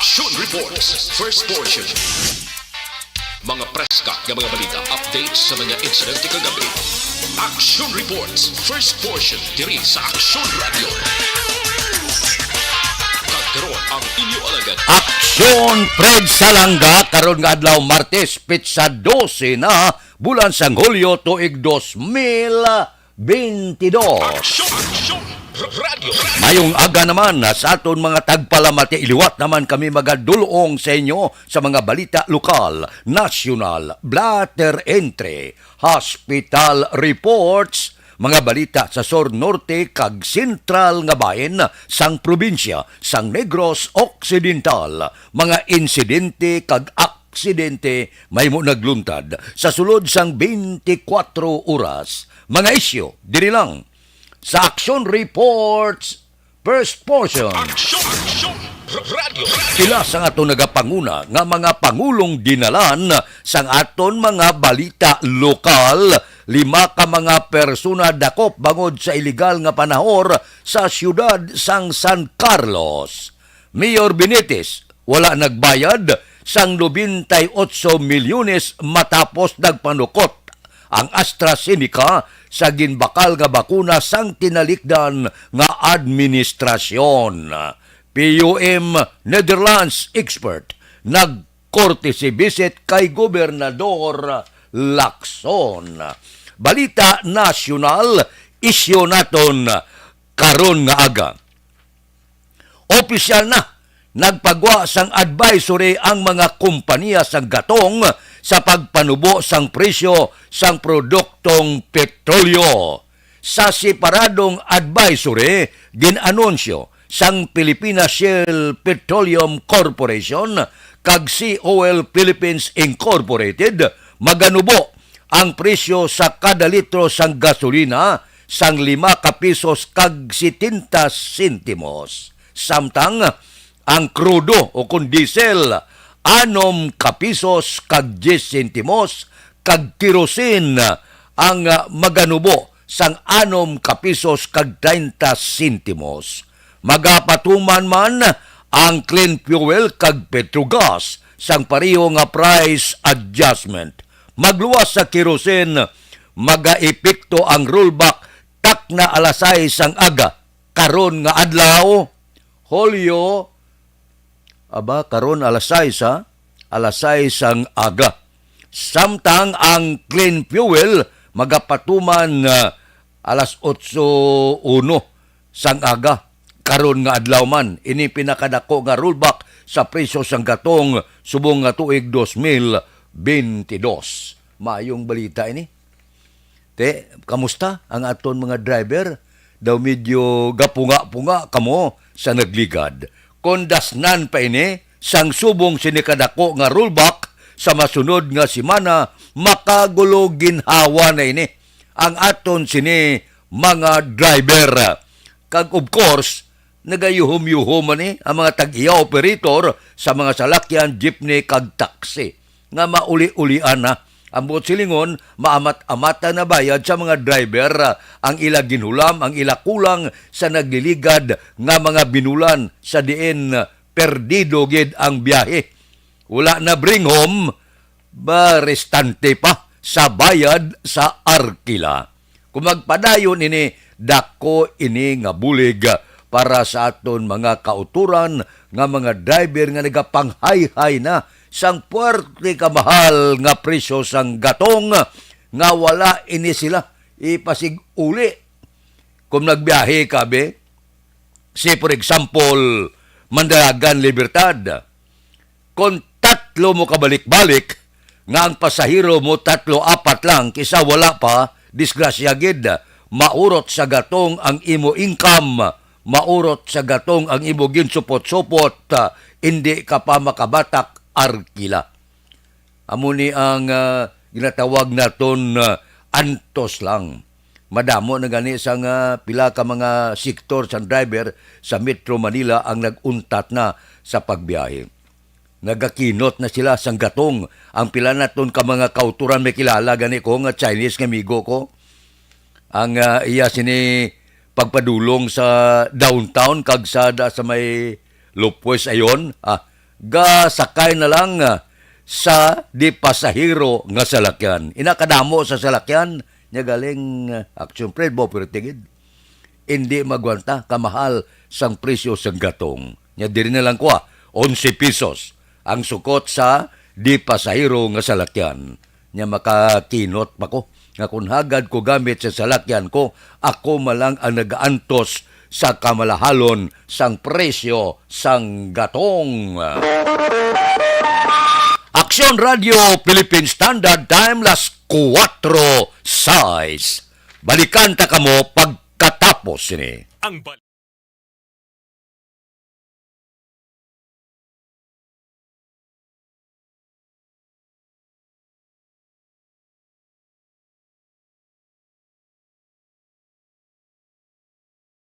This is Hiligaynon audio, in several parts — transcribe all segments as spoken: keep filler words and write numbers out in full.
Action Reports, first portion. Mga preska nga mga balita, updates sa mga insidente kagabi. Action Reports, first portion, diri sa Action Radio. Kag karon ang inyo alagad. Action Fred Salanga, karon nga adlaw, Martes, petsa dose na, bulan sang Hulyo, tuig dos mil bentidós. Action, Action, Radio. Mayong aga naman, ah, sa aton mga tagpalamati. Liwat naman kami magadulong sa inyo sa mga balita lokal, nasyonal, blotter entry, hospital reports, mga balita sa sur, norte, kag sentral nga bahin sang probinsya sang Negros Occidental, mga insidente kag aksidente mahimo nagluntad sa sulod sang twenty-four oras. Mga isyu diri lang sa Action Reports, first portion. Action, Action, Radio. Pila sang aton nagapanguna nga mga pangulong dinalan sang aton mga balita lokal, lima ka mga persona dakop bangod sa iligal nga panahor sa siyudad sang San Carlos. Mayor Benitez, wala nagbayad sang nobenta y otso milyones matapos nagpanukot ang AstraZeneca sa ginbakal nga bakuna sang tinalikdan nga administrasyon. P U M Netherlands expert nag-courtesy visit kay Gobernador Lacson. Balita nasyonal, isyu naton karon nga aga. Opisyal na, nagpagwa sang advisory ang mga kompanya sang gatong sa pagpanubo sang presyo sang produktong petrolyo. Sa separadong advisory, gin-anunsyo sang Pilipinas Shell Petroleum Corporation kag C O L Philippines Incorporated, maganubo ang presyo sa kada litro sang gasolina sang lima ka pisos kag setenta sentimos. Samtang ang krudo o kon diesel, anom ka pisos kag diyes sentimos, kag kerosene ang, ah, maganubo sang anom ka pisos kag treinta sentimos. Magapatuman man ang clean fuel kag petrogas sang pareho nga price adjustment. Magluwas sa kerosene, magaepekto ang rollback takna alas sais sang aga karon nga adlaw, Hulyo. Aba, karon alas sais, ha? Alas sais sang aga. Samtang ang clean fuel magapatuman, ah, alas otso uno sang aga karon nga adlaw man. Ini pinakadako nga rollback sa presyo sang gatong subong nga tuig dos mil bentidós. Maayong balita ini. Te, kamusta ang aton mga driver? Daw medyo gapunga-punga kamo sa nagligad. Kon dasnan pa ini, sang subong sini kadako nga rollback sa masunod nga semana, makagulo ginhawa na ini ang aton sini mga driver. Kag of course, nagayuhom-yuhom man ni ang mga tag-iya operator sa mga salakyan, jeepney kag taxi nga mauli-ulian na. Ang buot silingon, maamat-amatan na bayad sa mga driver, ah, ang ila ginhulam, ang ila kulang sa nagliligad nga mga binulan, sa diin, ah, perdido gid ang biyahe. Wala na bring home, ba, restante pa sa bayad sa arkila. Kung magpadayon ini, dako ini nga bulig para sa aton mga kauturan nga mga driver nga nagapanghayhay na sang puwerte ka mahal nga presyo sang gatong nga wala ini sila ipasig-uli. Kung nagbiyahe ka, be, say for example, Mandalagan, Libertad, kon tatlo mo kabalik-balik, nga ang pasahero mo tatlo, apat lang, kisa wala pa, disgrasya gid. Maurot sa gatong ang imo income, maurot sa gatong ang imo ginsupot-supot, ah, indi ka pa makabatak arkila. Amo ni ang, ah, ginatawag naton, ah, antos lang. Madamo na gani sa nga pila ka mga sektor sang driver sa Metro Manila ang nag-untat na sa pagbiyahe. Nagakinot na sila sang gatong. Ang pila naton ka mga kauturan may kilala gani ko nga Chinese nga amigo ko. Ang, ah, iya sini pagpadulong sa downtown kag sa, da, sa may Lopez ayon, ah, Gasakay na lang, ah, sa di pasahero nga salakyan. Ina kadamo sa salakyan, nya galing, ah, Action Fred, bo, pero tigid, indi magwanta, kamahal sang presyo sang gatong. Nya diri na lang kuha, onse pesos ang sukot sa di pasahero nga salakyan. Nya makakinot pa ko nga kon hagad ko gamit sa salakyan ko, ako man lang ang nagaantos sa kamalahalon sang presyo sang gatong. Aksyon Radio Philippine Standard Time, las kuwatro sais. Balikan ta kamo pagkatapos sini. Ang bal-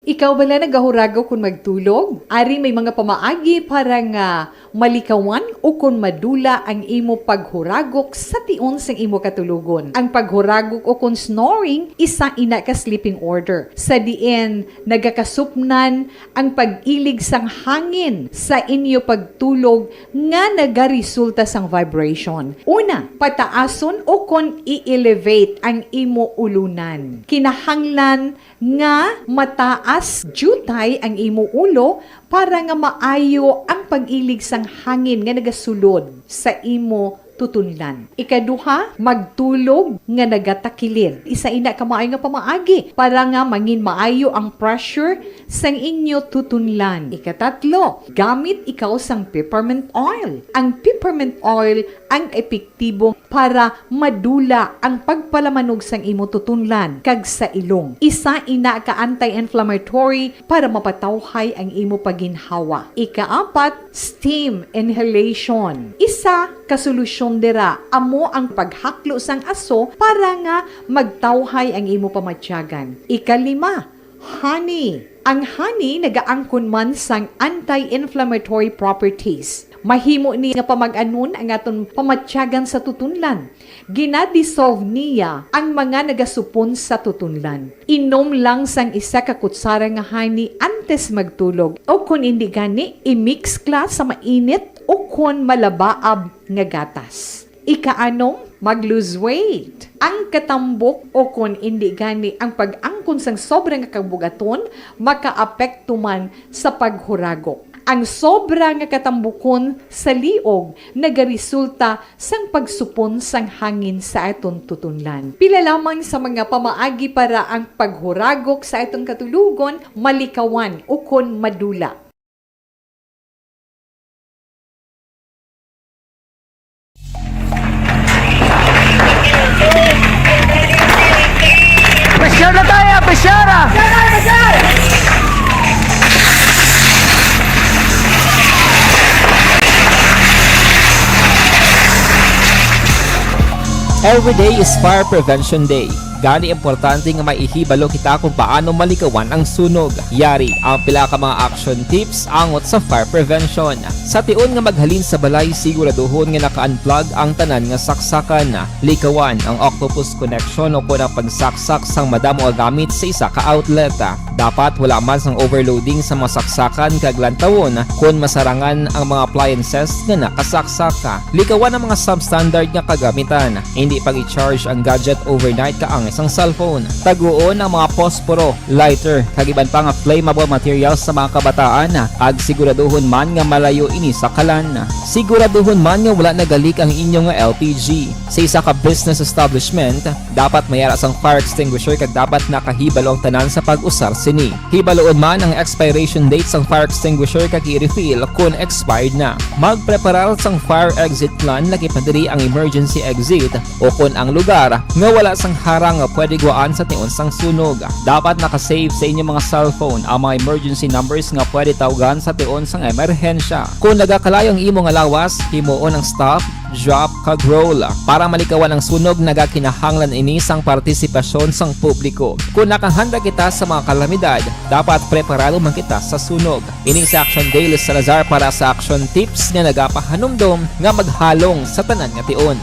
Ikaw bala nagahuragok kon magtulog? Ari may mga pamaagi para nga malikawan ukon madula ang imo paghuragok sa tion sang imo katulogon. Ang paghuragok ukon snoring, isa ina ka sleeping order, sa diin nagakasupnan ang pag-ilig sang hangin sa inyo pagtulog nga nagaresulta sang vibration. Una, pataason ukon i-elevate ang imo ulunan. Kinahanglan nga mataas diutay ang imo ulo para nga maayo ang pag-ilig sang hangin nga nagasulod sa imo tutunlan. Ikaduha, magtulog nga nagatakilid. Isa ina ka maayo nga pamaagi para nga mangin maayo ang pressure sang inyo tutunlan. Ikatatlo, gamit ikaw sang peppermint oil. Ang peppermint oil ang epektibo para madula ang pagpalamanog sang imo tutunlan kag sa ilong. Isa ina ka anti-inflammatory para mapatawhay ang imo paginhawa. Ikaapat, steam inhalation. Isa ka solusyon dira amo ang paghaklo sang aso para nga magtawhay ang imo pamatyagan. Ikalima, honey. Ang honey nagaangkon man sang anti-inflammatory properties. Mahimo ni nga pamag-anon ang aton pamatyagan sa tutunlan. Gina-dissolve niya ang mga nagasupon sa tutunlan. Inom lang sang isa ka kutsara nga honey antes magtulog, o kon indi gani, i-mix kla sa mainit o kon malabaab nga gatas. Ikaanom, mag-lose weight. Ang katambok o kon indi gani ang pag-angkon sang sobra nga kabugaton makaapekto man sa paghuragok. Ang sobra nga katambukon sa liog nagaresulta sang pagsupon sang hangin sa aton tutunlan. Pila lamang sa mga pamaagi para ang paghuragok sa aton katulogon malikawan ukon madula. Pressure na tayo, pressure na! Every day is Fire Prevention Day. Gani, importante nga may ihibalo kita kung paano malikawan ang sunog. Yari ang pila ka mga action tips angot sa fire prevention. Sa tion nga maghalin sa balay, siguraduhon nga naka-unplug ang tanan nga saksakan. Likawan ang octopus connection o kon ang pagsaksak sang madamo nga gamit sa isa ka outlet. Dapat wala man sang overloading sa mga saksakan kag lantawon kon masarangan ang mga appliances nga nakasaksak. Likawan ang mga substandard nga kagamitan. Indi pag-i-charge ang gadget overnight kaangay sang cellphone. Taguon ang mga posporo, lighter, kag iban pa nga flammable materials sa mga kabataan, kag siguraduhon man nga malayo ini sa kalan. Siguraduhon man nga wala nagalik ang inyo nga L P G. Sa isa ka business establishment, dapat may ara sang fire extinguisher kag dapat nakahibalo ang tanan sa pag-usar sini. Hibaluon man ang expiration date sang fire extinguisher kag i-refill kon expired na. Magpreparar sang fire exit plan, lakip na diri ang emergency exit o kon ang lugar nga wala sang harang nga pwede gwaan sa tion sang sunog. Dapat naka-save sa inyo mga cellphone ang mga emergency numbers nga pwede tawgan sa tion sang emerhensya. Kon nagakalayo ang imo nga lawas, himuon ang stop, drop, kag roll. Para malikawan ang sunog, nagakinahanglan ini sang partisipasyon sang publiko. Kon nakahanda kita sa mga kalamidad, dapat preparado man kita sa sunog. Ini si Action Daily Salazar para sa Action Tips nga nagapahanumdom nga maghalong sa tanan nga tion.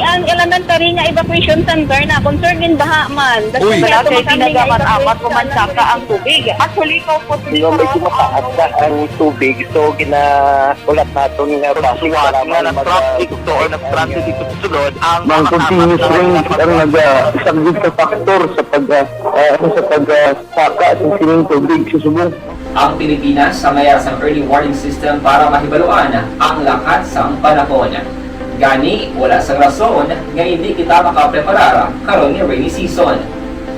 Ang elementary nga evacuation Evacuation center na, concern din baha man. That's Uy. Why Wala ato kay makami tinaga nga man, amat evacuation ko man saka ang tubig. Actually, ikaw po, Di ba, medyo mataas na ang tubig, so ginahulat naton nga Ang bus suwat para nga man nag-traffic mag-, ito or nag-transit ito sa sulod, ang Ang makasapat continuous na rain ang nag-, ah, isa gid ka factor sa pag, ah, ah, ano, sa pag, ah, saka sa sining tubig sa Subo. Ang Pilipinas sa mayar sang early warning system para mahibaluan ang lakat sang panahon. Gani, wala sang rason nga hindi kita makapreparar karon nga rainy season.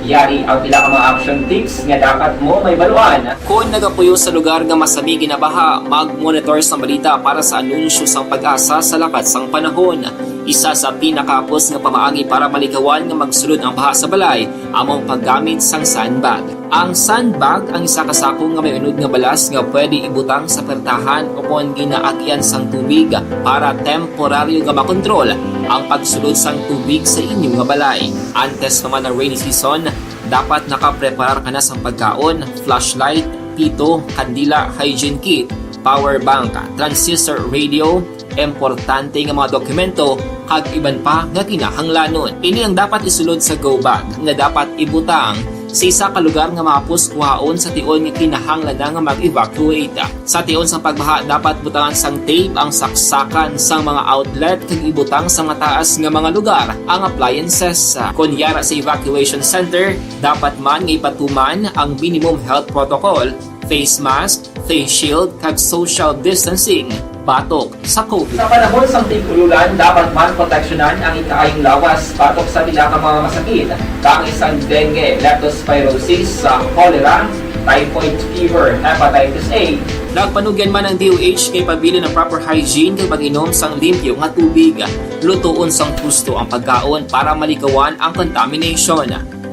Yari ang pila ka mga action tips nga dapat mo mahibaluan. Kon nagapuyo sa lugar nga masami ginabaha, mag-monitor sa balita para sa anunsyo sang PAGASA sa lakat sang panahon. Isa sa pinakahapos nga pamaagi para malikawan nga magsulod ang baha sa balay amo ang paggamit sang sandbag. Ang sandbag ang isa ka sako nga may unod nga balas nga pwede ibutang sa pertahan o kon ginaagyan sang tubig para temporaryo nga makontrol ang pagsulod sang tubig sa inyo nga balay. Antes pa man ang rainy season, dapat nakapreparar ka na sang pagkaon, flashlight, pito, kandila, hygiene kit, power bank, transistor radio, importante nga mga dokumento, kag iban pa nga kinahanglanon. Ini ang dapat isulod sa go bag nga dapat ibutang sa isa ka lugar nga mahapos kuhaon sa tion nga kinahanglan na nga mag-evacuate. Sa tion sang pagbaha, dapat butangan sang tape ang saksakan sang mga outlet kag ibutang sa mataas nga mga lugar ang appliances. Kon yara sa evacuation center, dapat man nga ipatuman ang minimum health protocol, face mask, face shield, kag social distancing batok sa COVID. Sa panahon sang tig-ululan, dapat man proteksyonan ang ikaayong lawas batok sa pila ka mga masakit, kaangay sang dengue, leptospirosis, sa cholera, typhoid fever, hepatitis A. Nagpanugyan man ang D O H nga ipabilin ang proper hygiene kag pag-inom sang limpyo nga tubig. Lutoon sang husto ang pagkaon para malikawan ang contamination.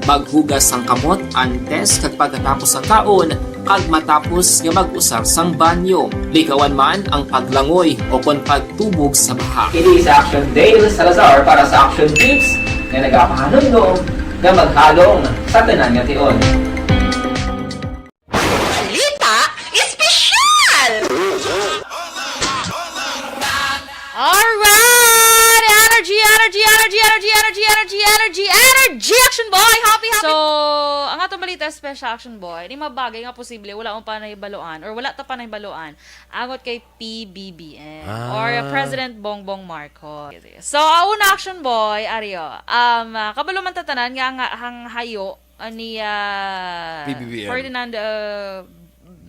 Maghugas sang kamot antes kag pagkatapos sang kaon, kag matapos nga mag-usar sang banyo. Likawan man ang paglangoy o kon pagtubog sa baha. Ini si Action Dale Salazar para sa Action Tips nga nagapahanumdom nga maghalong sa tanan nga tion. Balita Espesyal! Alright! Energy, energy, energy, energy, energy, energy, energy, energy, Action Boy! Happy, happy! So, ang atong balita special, Action Boy, ni mabagay nga posible wala mo pa nahibaluan or wala ta pa nahibaluan angot kay P B B M Ah. or President Bongbong Marcos. So, ang una, Action Boy, Ario, um, ah, kabalo man ta tanan nga ang, ang hayo ani, ah, P B B M. Ferdinand, ah,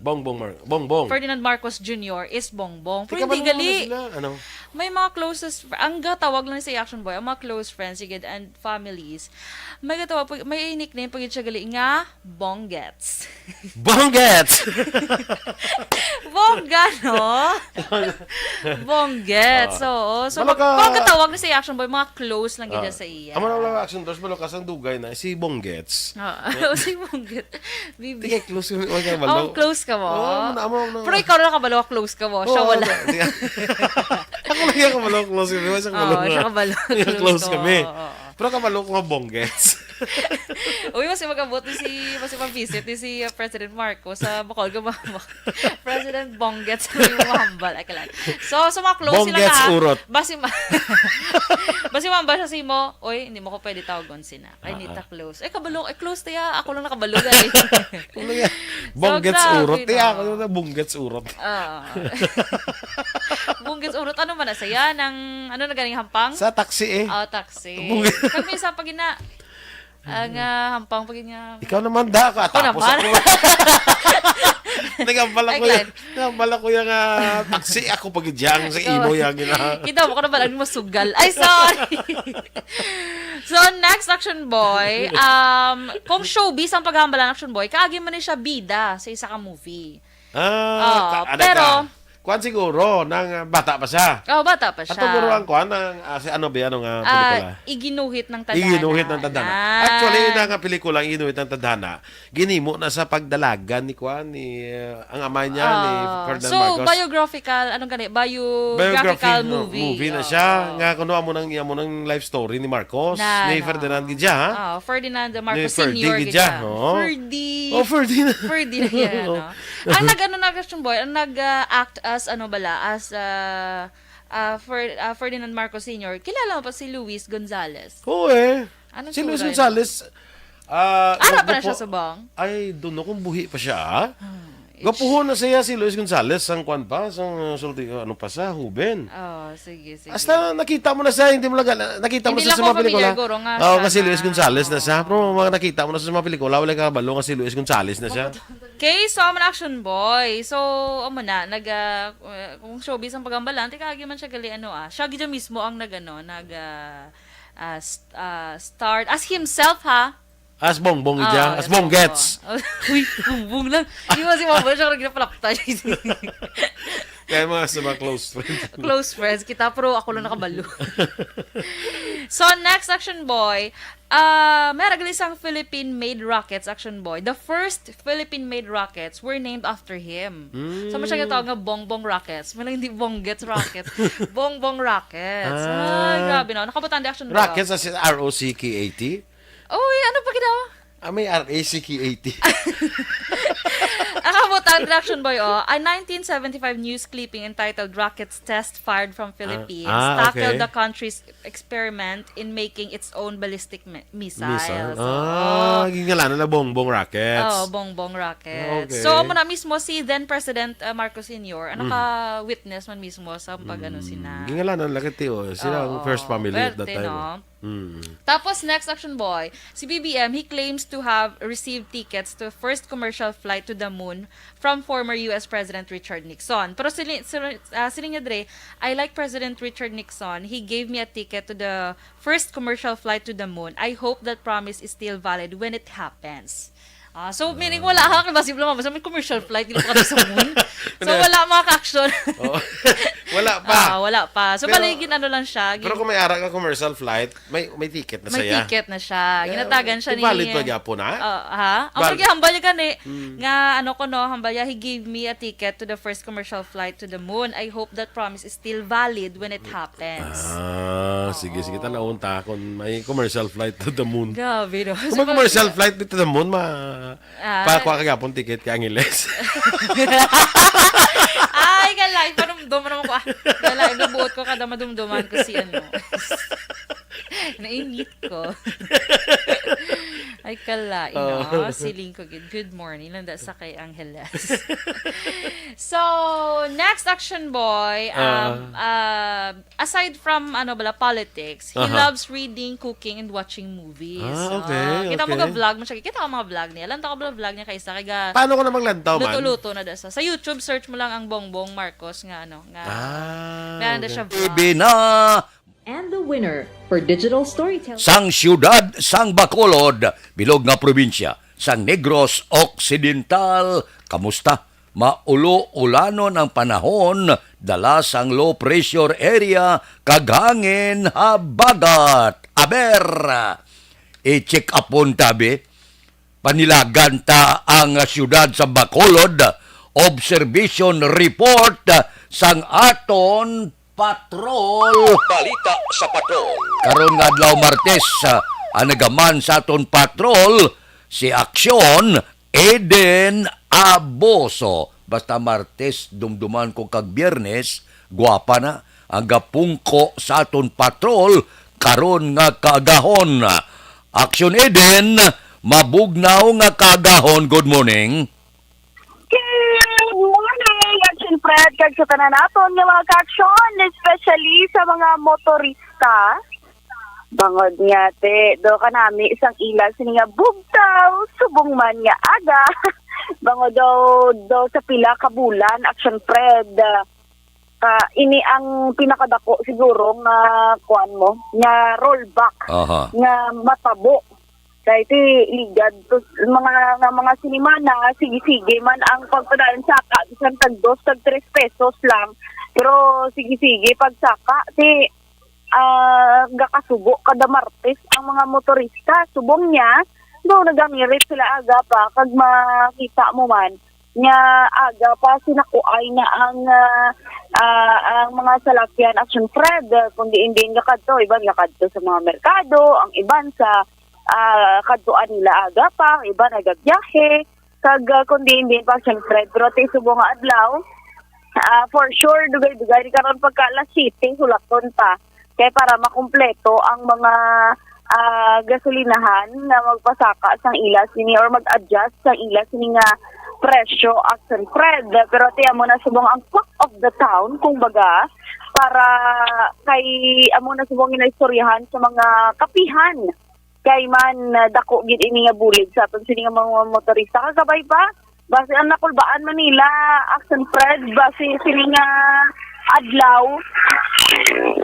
Bongbong Mar-, Bongbong. Ferdinand Marcos Junior is Bongbong. Pero Tika hindi ba gali. Sila? Ano? May mga closest fr-, ang gatawag lang sa Action Boy, ang mga close friends, sige, and families. May gatawag, may nickname pa gid siya gali nga Bonggets. Bonggets! Bongga, no? Bonggets, Ah. oo. So, Balo mag-, ka- pagkatawag ni sa Action Boy, mga close lang gid Ah. sa iya. Amo na lang Action Boy, balo ka sang dugay na, si Bonggets. Oo, si Bonggets. Bibi. Sige, close kami. Wag ka balo. Oh, close ka mo? Oo, amo na, amo na. Pero ikaw na kabalo, close ka mo. Siya Oo, wala. Di-, ako lang yung kabalo, close kami. Wala siyang Oo, kabalo. Siya kabalo. Close Close ka kami. mo. Oo, oo. Pero kabalo ko nga Bonggets. Uy, mas magabot ni si, mas mag-visit ni si, uh, President Marcos sa Bacol, Gabama. President Bonggets ang yung mahambal. Ay, kalan. So, so mga close sila Bonggets na. Urot. Basi ma-, basi mahambal siya si mo, "Oy, hindi mo ko pwede tawagon sina. Kay Ah, nita ah. close." Eh, kabalo, eh, close tiya. Ako lang nakabalo, guys. Ano yan? So, Bonggets grabe, urot. Tiya, no? Ako na Bonggets urot. Ah. Bonggets urot. Ano man na saya? Nang, ano na ganing hampang? Sa taxi eh. Oh, taxi. Bonggets. Kami sa pagina, ang, ah, hampang pag nga Ikaw naman, da, ka, Ako tapos naman. ako. Nagambala Ay, ko yan. Glenn. Nagambala ko yung, ah, taxi. Ako pag idyang sa Ikaw. imo yan, gina. Kita mo ko na ba lang masugal? Ay, sorry. So, next, Action Boy. Um, kung showbiz ang paghambalan, Action Boy, kaagi man ni siya bida sa isa ka movie. Ah, Oo, ka-, ano pero ka? Kuwan siguro, nang, ah, bata pa siya. Oh, bata pa siya. Ato guro ang kuwan, ang, ah, si ano ba, ano nga Ah, pelikula? Iginuhit ng Tadhana. Iginuhit ng Tadhana. Ah. Actually, ina nga pelikula, Iginuhit ng Tadhana, ginimo na sa pagdalagan ni kuwan, ni, ah, ang amay niya, ni Ah, Ferdinand so, Marcos. biographical, anong gani? Biographical Biography, no, movie. movie na Oo. siya. Nga kuno amo nang, amo nang life story ni Marcos, Na, ni no. Ferdinand gid siya, ha? Ah, Ferdinand Marcos Ni Ferdy Senior gid gid siya, siya. oo. Ferdy. Oh, Ferdinand. Ferdy na yan, Oo. no? Ang nag-ano na, Action Boy, ang nag, ah, act as, ano bala, as, ah, ah, Fer-, ah, Ferdinand Marcos Senior, kilala mo pa si Luis Gonzalez? Oo eh. Anong Si Luis sura yun? Gonzalez, ah, Ara pa na nagpo- siya subong? I don't know kung buhi pa siya, ah. Ah, Gwapuhon na siya si Luis Gonzalez, sang kwan pa, sang, uh, sulti, ano pa sa, huben. Oh, sige, sige. Hasta nakita mo na siya, hindi mo lang, nakita mo Hindi na lang siya sa ko mga pelikula. Familiar, guro, nga Oo, siya nga si Luis na, Gonzalez na siya. Oo. Pero mga nakita mo na sa mga pelikula, wala ka kabalo nga si Luis Gonzalez na siya. Okay, so, amo na Action Boy. So, amo na, nag, ah, uh, kung showbiz ang pagambalan, tika agi man siya gali, ano, ah, siya gid mismo ang nag, ano, nag, ah, ah, st-, ah, starred as himself, ha? As Bongbong Ah, ija, as as Bongbong. Bongets. Uy, Bongbong lang. Di ba si Bongbong siya, ginapalakta siya. Kaya mga sa mga close friends. Close friends kita, pero ako lang nakabalo. So, next Action Boy, ah, may ragali sang Philippine-made rockets, Action Boy. The first Philippine-made rockets were named after him. So, mo siya Mm. ginatawag nga Bongbong Rockets. May lang hindi Bonggets Rockets. Bongbong Rockets. Ah. Ay, grabe na. Nakabutang di Action Boy, oh. Rockets as in R O C K A T? Uy, ano pa gid daw? Ah, may R A C K A T. Ang kabutang, Action Boy, oh. A nineteen seventy-five news clipping entitled Rockets Test Fired from Ah, Philippines ah, Tackled okay. the Country's Experiment in Making Its Own Ballistic Mi-, Missiles. Missile. Ah, Oo. Gingalanan na Bongbong Rockets. Oo, Bongbong Rockets. Okay. So, amo na mismo si then President, uh, Marcos Senior, ang Mm. naka-witness man mismo sa pag-ano Mm. sina. Gingalanan lang kati, oh. Sila ang Oo. First family at that Pwerte, time, no? oh. Mm. Tapos, next, Action Boy, si B B M, he claims to have received tickets to first commercial flight to the moon from former U S President Richard Nixon. Pero sili-, sili-, ah, siling niya dre, "I like President Richard Nixon. He gave me a ticket to the first commercial flight to the moon. I hope that promise is still valid when it happens." Ah, so, meaning, wala ka, kasi lang, basta may commercial flight, dili pa ka sa moon. So, Hindi. wala, mga ka-action. Oo. Wala pa. Ah, wala pa. So, Pero, bali, gin-ano lang siya, pero gin- kung may ara ka commercial flight, may, may ticket na May saya. ticket na siya. Yeah, Ginatagan siya ni valid pa gyapon, ha? Ah, ha? Ang Val- paghihambal niya gani, Mm. nga, ano ko, no, hambal niya, "He gave me a ticket to the first commercial flight to the moon. I hope that promise is still valid when it happens." Ah, sige, sige, Oo. Tanawon ta kung may commercial flight to the moon. Grabe, no? Kung may So, commercial flight to the moon, ma-, Ah. pakuha ka gyapon ticket ka Angeles. Ay, kala, ipanumdum naman ko, ah. Kala, nabuot ko kada madumduman ko si ano. Nainit ko. Ay, kala, ino, Oh. siling ko gid. Good morning, landa sa kay Angeles. So, next Action Boy, um, Ah. uh, aside from, ano bala, politics, he Aha. loves reading, cooking, and watching movies. Ah, okay, Ah, kita mo okay. ga vlog mo siya. Kita ko mga vlog niya. Lantaw ka bala vlog niya kay isa kay ga Paano ko na maglantaw man? luto-luto na da sa. Sa YouTube, search mo lang ang Bongbong Marcos nga, ano, nga Ah, meron na okay. siya vlog. T V na And the winner for digital storytelling. Sang siyudad sang Bacolod, bilog nga probinsya sang Negros Occidental. Kamusta? Maulo-ulanon ang panahon, dala sang low pressure area kag hangin habagat. Aber! I-check upon tabi. Panilagan ta ang siyudad sa Bacolod. Observation report sang aton patrol. Balita sa patrol. Karon nga adlaw, Martes, ah, ang nagaman sa aton patrol, si Aksyon Eden Aboso. Basta Martes, dumduman ko kag Biyernes, gwapa na ang gapungko sa aton patrol karon nga kaagahon. Aksyon Eden, mabugnaw nga kaagahon. Good morning. Good morning, Action Fred, kag sa tanan naton nga mga ka-action, especially sa mga motorista. Bangod nga, te, do kanami isang ila sini nga bugtaw, subong man nga aga. Bangod daw, daw sa pila ka bulan, Action Fred, ah, ka, ini ang pinakadako siguro nga, kuwan mo, nga rollback Aha. nga matabo. Kay ti ligad to, mga, nga mga sinimana, sige-sige man ang pagpadayon saka, bisan tag dos, tag tres pesos lang. Pero sige-sige pagsaka, ti, ah, gakasubo kada Martes ang mga motorista. Subong niya, do nagangirit sila aga pa, kag makita mo man, nga aga pa sinakuay na ang, ah, ah, ang mga salakyan, Action Fred, ah, kung diin-diin nga kadto, iban nga kadto sa mga merkado, ang iban sa, ah, kadtuan nila aga pa, ang iban nagabiyahe, kag, ah, kung diin-diin pa, Action Fred. Pero ti subong nga adlaw, Ah, for sure, dugay-dugay ni karon pagka alas siyete, hulaton pa. Kay para makumpleto ang mga, ah, gasolinahan na magpasaka sang ila sini or mag-adjust sang ila sini nga presyo, Action Fred. Pero ti amo na subong ang talk of the town, kung baga, para kay amo na subong ginaistoryahan sa mga kapihan. Kay man, ah, dako gid ini nga bulig sa aton sini nga mga motorista. Kagabay pa, basi ang nakulbaan man nila, Action Fred, basi sini nga adlaw,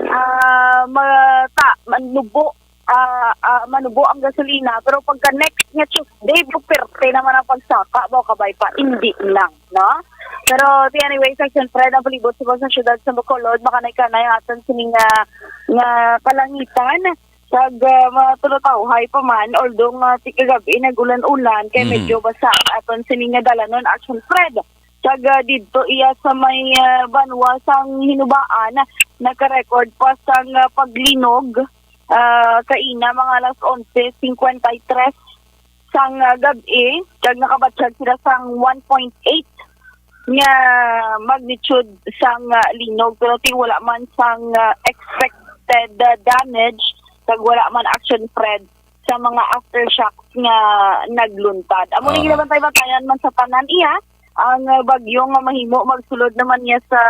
ah, mata, manubo, ah, ah, manubo ang gasolina. Pero pagka next nga Tuesday, perte naman ang pagsaka, ba, kabay pa, hindi lang, no? Pero, ti, anyway, Action Fred, ang palibot sa, sa syudad sa Bacolod, makanay-kanay ang aton sini nga, nga kalangitan. Kag, ah, matulotawhay pa man, although nga ti kagabi nag-ulan-ulan, kay Mhm. medyo basa ang aton sini nga dalanon, Action Fred. Kag, ah, didto iya sa may, ah, banwa sang Hinubaan, naka-record pa sang, ah, paglinog, ah, kaina mga alas onse cincuenta y tres sang, ah, gab-i, kag nakabatyag sila sang one point eight nga magnitude sang, ah, linog, pero ti wala man sang, ah, expected, ah, damage, kag wala man, Action Fred, sa mga aftershocks nga nagluntad. Amo ni Aha. ginabantay-bantayan man sa tanan iya ang, ah, bagyo nga mahimo magsulod naman niya sa,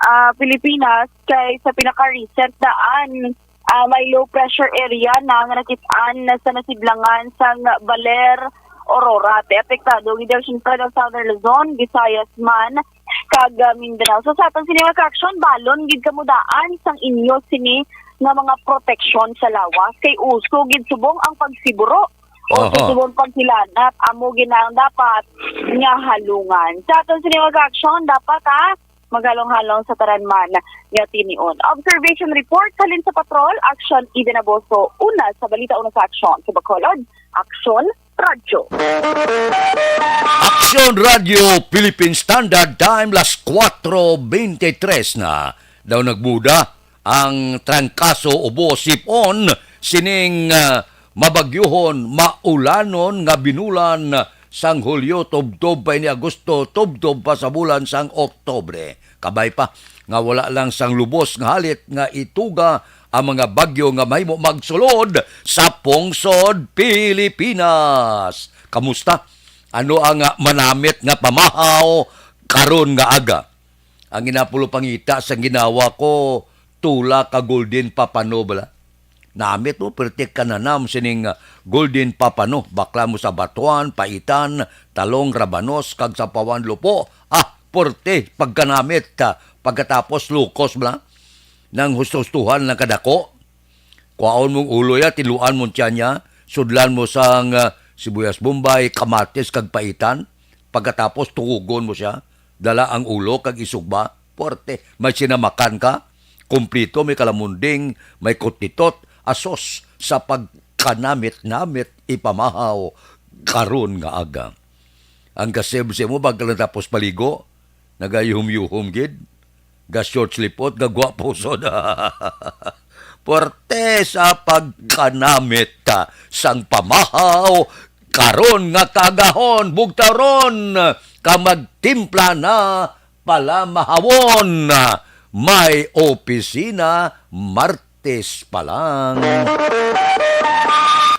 ah, Pilipinas, kay sa pinaka-recent daan, ah, may low pressure area na nga nakit-an na sa nasidlangan sang Baler, Aurora. Ti apektado gid ang siyempre ang Southern Luzon, Visayas man, kag, ah, Mindanao. So, sa aton sini nga ka-aksyon, balon gid kamo daan sang inyo sini nga mga proteksyon sa lawas, kay uso gid subong ang pagsiburo o Aha. subong paghilanat, amo gid na ang dapat nga halungan. Sa aton sini nga ka-aksyon, dapat, ah, maghalong-halong sa tanan man nga tinion. Observation report halin sa patrol, Action Eden Aboso, una sa balita, una sa aksyon sa Bacolod, Action Radyo. Aksyon Radyo Philippine Standard Time, las kuwatro bente tres na. Daw nagbuda ang trangkaso ubo sipon sining, ah, mabagyuhon, maulanon nga binulan sang Hulyo tubtob pa ini Agosto, tubtob pa sa bulan sang Oktubre. Kabay pa nga wala lang sang lubos nga halit nga ituga ang mga bagyo nga mahimo magsulod sa pungsod Pilipinas. Kamusta? Ano ang, ah, manamit nga pamahaw karon nga aga? Ang ginapulo pangita sang ginawa ko, tula ka golden papano bala. Namit mo, perti kananam sining, ah, golden papano. Bakla mo sa batuan, paitan, talong, rabanos, kag sa pawan lupo. Ah, perti pagkanamit, ah, pagkatapos lukos bala. Nang husto-hustuhan lang kadako. Kwaon mong ulo ya, tiluan mong tiyan niya, sudlan mo sang, ah, sibuyas bombay, kamatis, kag paitan. Pagkatapos, tukugon mo siya. Dala ang ulo kag isugba. Puwerte. May sinamakan ka. Kumplito, may kalamunding, may kutitot. Asos, sa pagkanamit-namit, ipamahaw karon nga aga. Ang kasibsi mo, bago lang tapos paligo, nagayuhom-yuhom gid. Ga-short slipot, gagwapo sod. Puwerte sa pagkanamit, ah, sang pamahaw, karon nga kaagahon, bugtaw ron, ka magtimpla na pala mahawon. May opisina, Martes pa lang.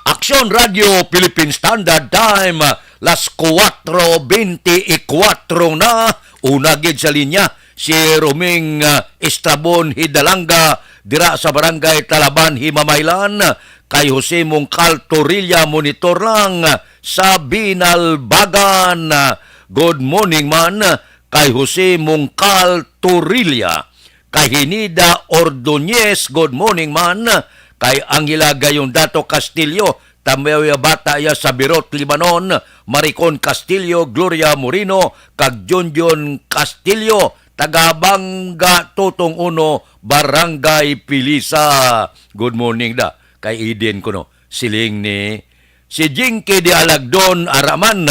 Aksyon Radyo Philippine Standard Time, las kuwatro bente y kuwatro na, una gid sa linya, si Roming, ah, Estrabon Hidalanga, dira sa Barangay Talaban, Himamaylan, kay Jose Mongcal Torilla, monitor lang sa Binalbagan. Good morning man kay Jose Mongcal Torilla, kay Hinida Ordonez, good morning man, kay Angela Gayondato Castillo, tambayaw ya bata ya sa Birot, Libanon, Maricon Castillo, Gloria Moreno, kag Junjun Castillo, taga Bangga Tutong Uno, Barangay Pilisa. Good morning da, kay Eden kuno. Siling ni si Jinky de Alagdon Araman.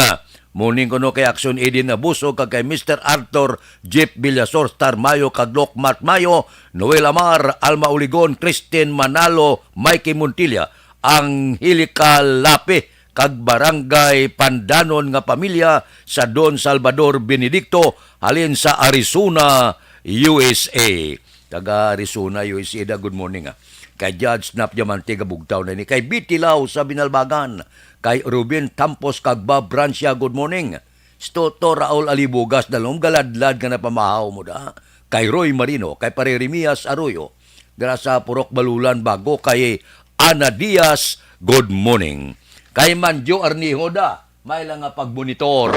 Morning kuno kay Action Eden Abuso, kag kay Mister Arthur, Jeep Villasor, Star Mayo, kag Lokmat Mayo, Noel Amar, Alma Uligon, Christine Manalo, Mikey Montilla, Angelica Lapi, kag Barangay Pandanon nga pamilya sa Don Salvador Benedicto, halin sa Arizona, U S A. Taga Arizona, U S A da, good morning, ah. Kay Judge Nap Diamante, Gabugtaw na ni. Kay Betty Lau sa Binalbagan. Kay Ruben Tampos kag Bob Brancia, good morning. Stoto Raul Alibugas, dalom galadlad nga napamahaw mo da. Kay Roy Marino, kay Pare Remias Arroyo, dira sa Purok Balulan, Bago, kay Ana Diaz, good morning. Kay Manjo Arnijo da, may lang nga pagmonitor.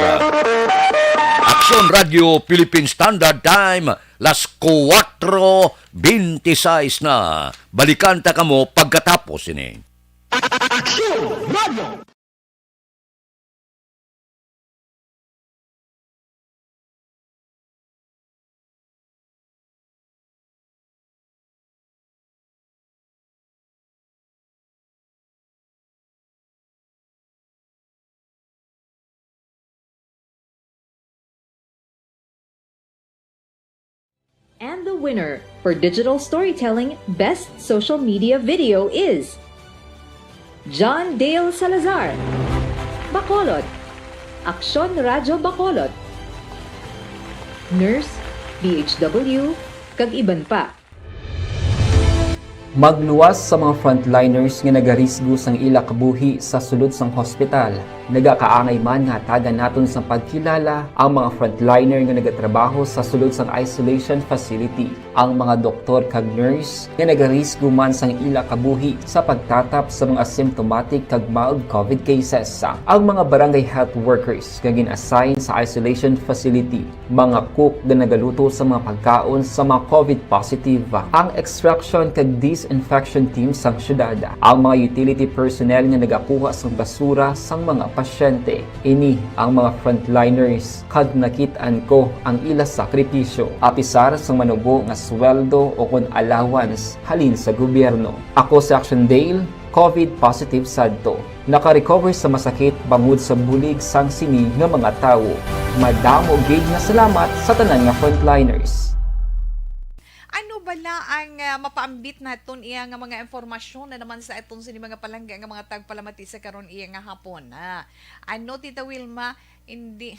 Aksyon Radio Philippine Standard Time, las kuwatro beintiseis na. Balikan ta kamo pagkatapos ini. Aksyon Radio. And the winner for digital storytelling best social media video is John Dale Salazar, Bacolod, Aksyon Radyo Bacolod, Nurse, D H W, kag iban pa. Magluwas sa mga frontliners nga nagarisgo sang ila kabuhi sa sulod sang hospital. Nagakaangay man nga hatagan naton sang pagkilala ang mga frontliner nga nagatrabaho sa sulod sang isolation facility, ang mga doktor kag nurse nga nagarisgo man sang ila kabuhi sa pagtatap sa mga asymptomatic kag mild covid cases, ang mga barangay health workers nga gin-assign sa isolation facility, mga cook nga nagaluto sa mga pagkaon sa mga covid positive, ang extraction kag disinfection team sang syudad, ang mga utility personnel nga nagakuha sang basura sang mga pasyente. Ini ang mga frontliners, kag nakit-an ko ang ila sakripisyo, apisar sang manubo nga sweldo o kon allowance halin sa gobyerno. Ako si Action Dale, covid positive sadto. Naka-recover sa masakit bangod sa bulig sang sini nga mga tawo. Madamo gid nga salamat sa tanan nga frontliners. Ano bala ang, ah, mapaambit naton iya nga mga impormasyon na naman sa aton sini mga palangga nga mga tagpalamati sa karon iya nga hapon, ah? Ano, Tita Wilma? Hindi.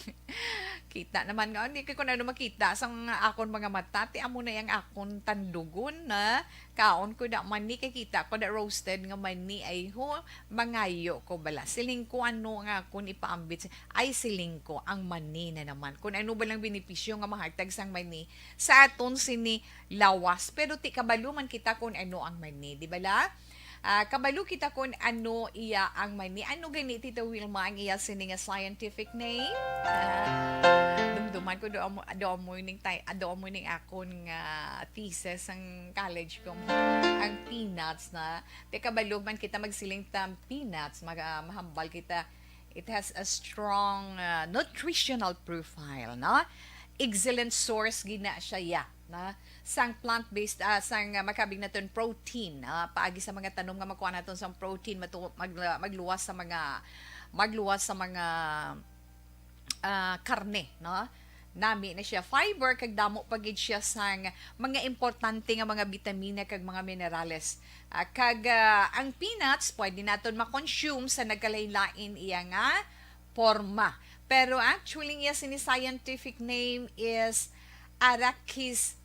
Kita naman nga, hindi ko na makita sa mga akon mga mata. Ti amo na yang akon tandugon na kaon ko da mani, kay kita ko da roasted nga mani. Ay ho, mangayo ko bala. Siling ko ano nga akon ipaambit. Ay, siling ko, ang mani na naman. Kung ano ba lang benepisyo nga mahatag sang mani sa aton sini lawas. Pero ti kabalo man kita kung ano ang mani, di ba la? Ah, kabalo kita kung ano iya ang mani. Ano gani, Tita Wilma, ang iya sini nga scientific name? Ah, dumduman ko, do amo, do amo ning tay-, do amo ning akon nga thesis sang college ko. Ang peanuts na. Te, kabalo man kita magsiling ta peanuts, mag-, ah, mahambal kita. It has a strong, ah, nutritional profile, no? Excellent source gina siya, ya, na sang plant-based, ah, sang, ah, makabig naton protein, ah, paagi sa mga tanom nga makuha naton sang protein, matu-, mag-, magluwas sa mga, magluwas sa mga, ah, karne, no? Nami na siya fiber, kag damo pa gid siya sang mga importante nga mga bitamina kag mga minerales. Ah, kag, ah, ang peanuts pwede naton ma-consume sa nagkalain-lain iya nga porma. Pero actually, iya sini scientific name is Arachis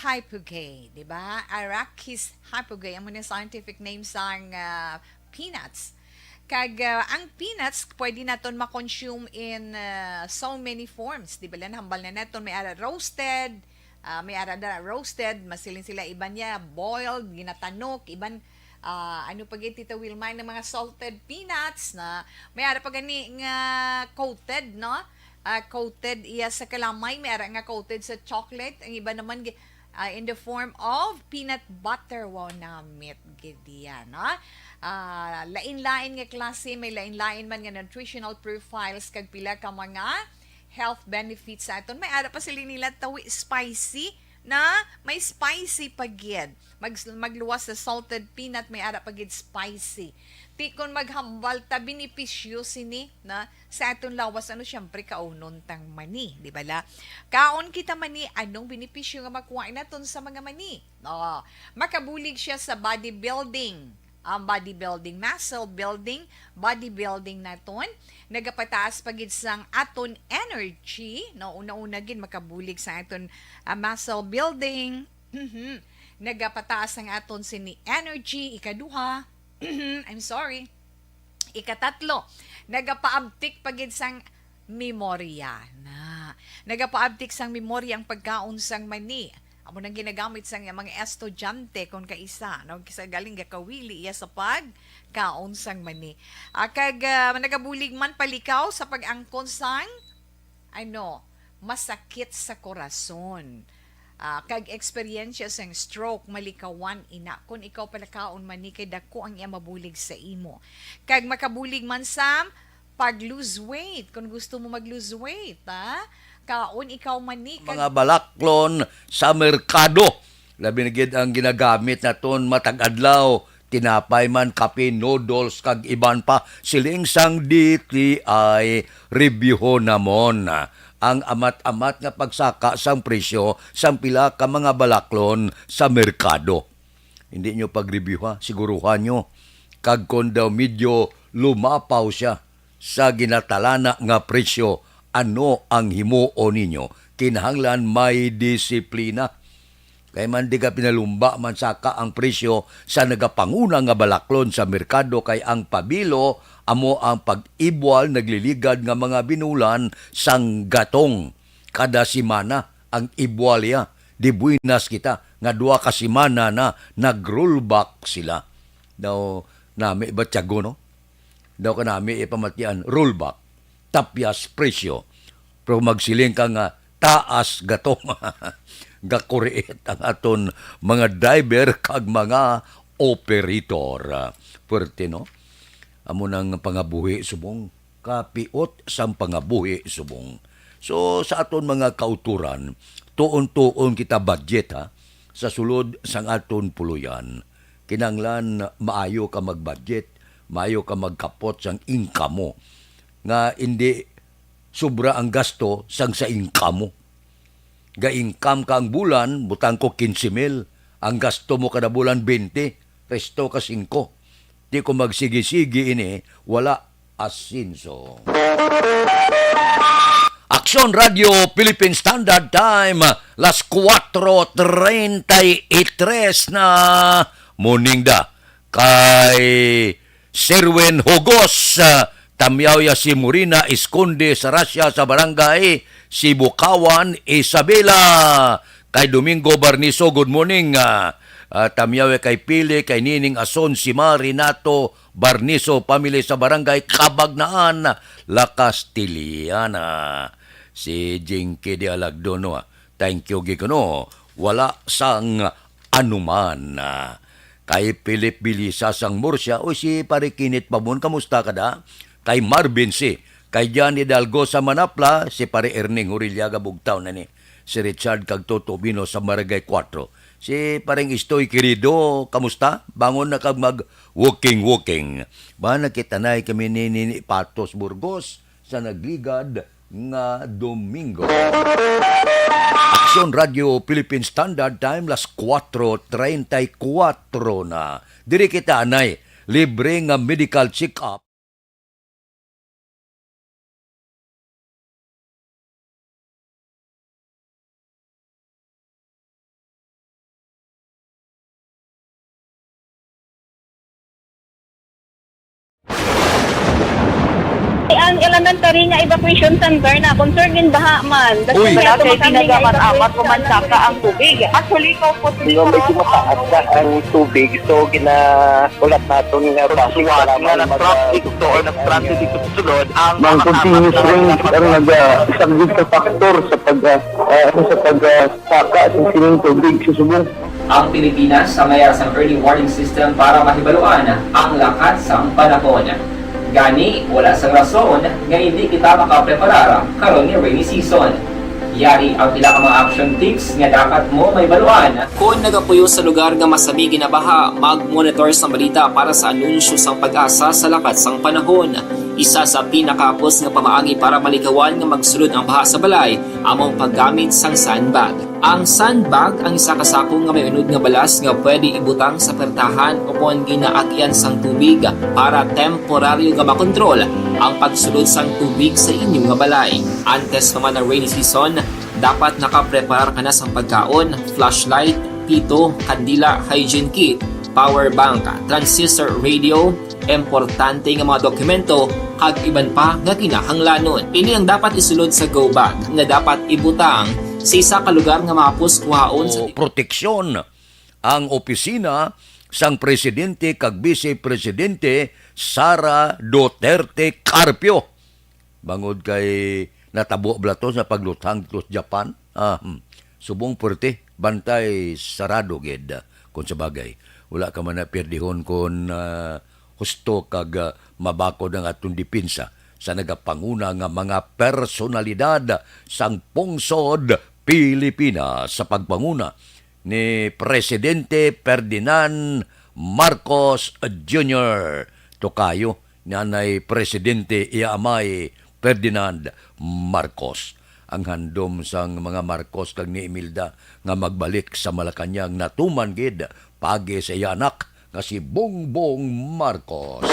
hypogae, di ba? Arachis hypogae, amo ni scientific name sang, ah, peanuts. Kag, ah, ang peanuts, pwede naton ma-consume in, ah, so many forms. Di ba, lang hambal na naton, may ara roasted, ah, may ara da roasted, masiling sila iban niya, boiled, ginatanok, iban, ah, ano pa gid, Tita Wilma, ng mga salted peanuts na may ara pa gani nga coated, no? Ah, coated iya sa kalamay, may ara nga coated sa chocolate, ang iba naman gi-, ah, in the form of peanut butter. Wow, namit gid iya, no? Ah, lain-lain nga klase, may lain-lain man nga nutritional profiles kag pila ka mga health benefits sa aton. May ara pa sila nila tawi spicy na may spicy pa gid. Mag-, magluwas sa salted peanut, may ara pa gid spicy. Ti kon maghambal ta benepisyo sini na sa aton lawas, ano, siyempre, kaunon tang mani, di ba la? Kaon kita mani, anong benepisyo nga makuha naton sa mga mani? Oh, makabulig siya sa bodybuilding. ang bodybuilding, muscle building, bodybuilding naton. Nagapataas pa gid sang aton energy, no? Una-una gid makabulig sa aton, ah, muscle building. Mhm. Nagapataas ang aton sini energy. Ikaduha, I'm sorry. Ikatatlo, nagapaabtik pa gid sang memorya na. Nagapaabtik sang memorya ang pagkaon sang mani. Amo nang ginagamit sang mga estudyante kon kaisa, no? Kisa galing gakawili iya sa pagkaon sang mani. Ah, kag, ah, nagabulig man palikaw sa pag-angkon sang, ano, masakit sa korason. Ah, kag eksperyensya sang stroke, malikawan ina. Kon ikaw palakaon mani kay dako ang iya mabulig sa imo. Kag makabulig man sa pag-lose weight. Kung gusto mo mag-lose weight, ha? Kaon ikaw mani kag mga balaklon sa merkado. Labi na gid ang ginagamit naton matag adlaw, tinapay man, kape, noodles, kag iban pa. Siling sang D T I, reviewon namon ang amat-amat nga pagsaka sang presyo sang pila ka mga balaklon sa merkado. Hindi nyo pag-review, ha, siguruhan nyo. Kag kon daw medyo lumapaw siya sa ginatalana nga presyo, ano ang himuon ninyo? Kinahanglan may disiplina. Kay man di ka pinalumba man saka ang presyo sa nagapanguna nga balaklon sa merkado, kay ang pabilo amo ang pag-ibwal nagliligad nga mga binulan sang gatong. Kada semana ang ibwal iya. Di buenas kita nga duha ka semana na nag-rollback sila. Daw nami ba tiyago, no? Daw kanami ipamatian, rollback, tapyas presyo. Pero magsiling ka nga taas gatong, gakuriit ang aton mga driver kag mga operator. Puwerte, no? Amo nang pangabuhi subong, kapiot sang pangabuhi subong. So, sa aton mga kauturan, tuon-tuon kita budget, ha, sa sulod sang aton puloy-an. Kinahanglan maayo ka mag-budget, maayo ka magkapot sang income mo, nga indi sobra ang gasto sang sa income mo. Ga-income ka ang bulan, butang ko quince mil, ang gasto mo kada bulan twenty, resto ka singko. Di ko magsigi-sigi ini, wala asenso. Aksyon Radio Philippine Standard Time, las kuwatro treinta y tres na. Morning da kay Serwin Hugos, ah, Tamyaw ya si Morina Esconde sa Russia sa barangay Sibukawan, Isabela. Kay Domingo Barniso, good morning. Ah, ah, Tamyaw ya kay Pili, kay Nining Ason, si Ma Renato Barniso, family sa barangay Cabagnaan, La Castellana. Si Jinky de Alagdono, ah. Thank you, Gikuno. Wala sang anuman. Ah, kay Philip Bilisa sang Murcia, o si Pare Kinit Pabon, kamusta ka da? Kay Marvin C, kay John Hidalgo sa Manapla, si Pare Erning Hurillaga, Bugtaw na ni. Si Richard kag Toto Bino sa Barangay Cuatro. Si Pareng Istoy Querido, kamusta? Bangon na kag mag-walking-walking. Ba, nakita na kami ni Nini Patos Burgos sa nagligad nga Domingo. Aksyon Radio Philippine Standard Time, las kuwatro treinta y kuwatro na. Diri kita anay, libre nga medical check-up. Ang elementary nga evacuation center na concern gid baha man. Uy. Wala kay tinaga man amat ko man saka ang tubig. Actually, ko po. Medyo mataas na ang tubig, so gina-, ulat naton nga basi nga nag-traffic to or nag-transit dito sa sulod ang mga continuous rains ang naga-, isa gid ka factor sa pag, ah, ah, sa pag, ah, saka sa sining tubig sa subong. Ang Pilipinas ang mayara sang early warning system para mahibaluan ang lakat sang panahon. Gani, wala sang rason nga hindi kita makapreparar karon nga rainy season. Yari ang pila ka mga action tips nga dapat mo mahibaluan. Kon nagapuyo sa lugar nga masami ginabaha, mag-monitor sang balita para sa anunsyo sang PAGASA sa lakat sang panahon. Isa sa pinakahapos nga pamaagi para malikawan nga magsulod ang baha sa balay amo ang paggamit sang sandbag. Ang sandbag ang isa ka sako nga may unod nga balas nga pwede ibutang sa pertahan ukon ginaagian sang tubig para temporaryo nga makontrol ang pagsulod sang tubig sa inyo nga balay. Antes pa man ang rainy season, dapat nakapreparar ka na sang pagkaon, flashlight, pito, kandila, hygiene kit, power bank, transistor radio, importante nga mga dokumento, kag iban pa nga kinahanglanon. Ini ang dapat isulod sa go bag nga dapat ibutang sa isa ka lugar nga mahapos kuhaon sa O proteksyon ang opisina sang Presidente kag Bise Presidente Sara Duterte Carpio. Bangod kay natabo bala to sa pagluthang dito sa Japan. Ah, hmm. Subong puwerte, bantay sarado gid. Kung sa bagay, wala ka man na pierdihon kon, ah, husto kag, ah, mabakod ang atong depensa sa nagapanguna nga mga personalidad sang pungsod Pilipinas sa pagpanguna ni Presidente Ferdinand Marcos Junior. Tokayo ni anay Presidente iya amay Ferdinand Marcos. Ang handom sang mga Marcos kag ni Imelda nga magbalik sa Malacañang natuman gid paagi sa iya anak nga si Bongbong Marcos.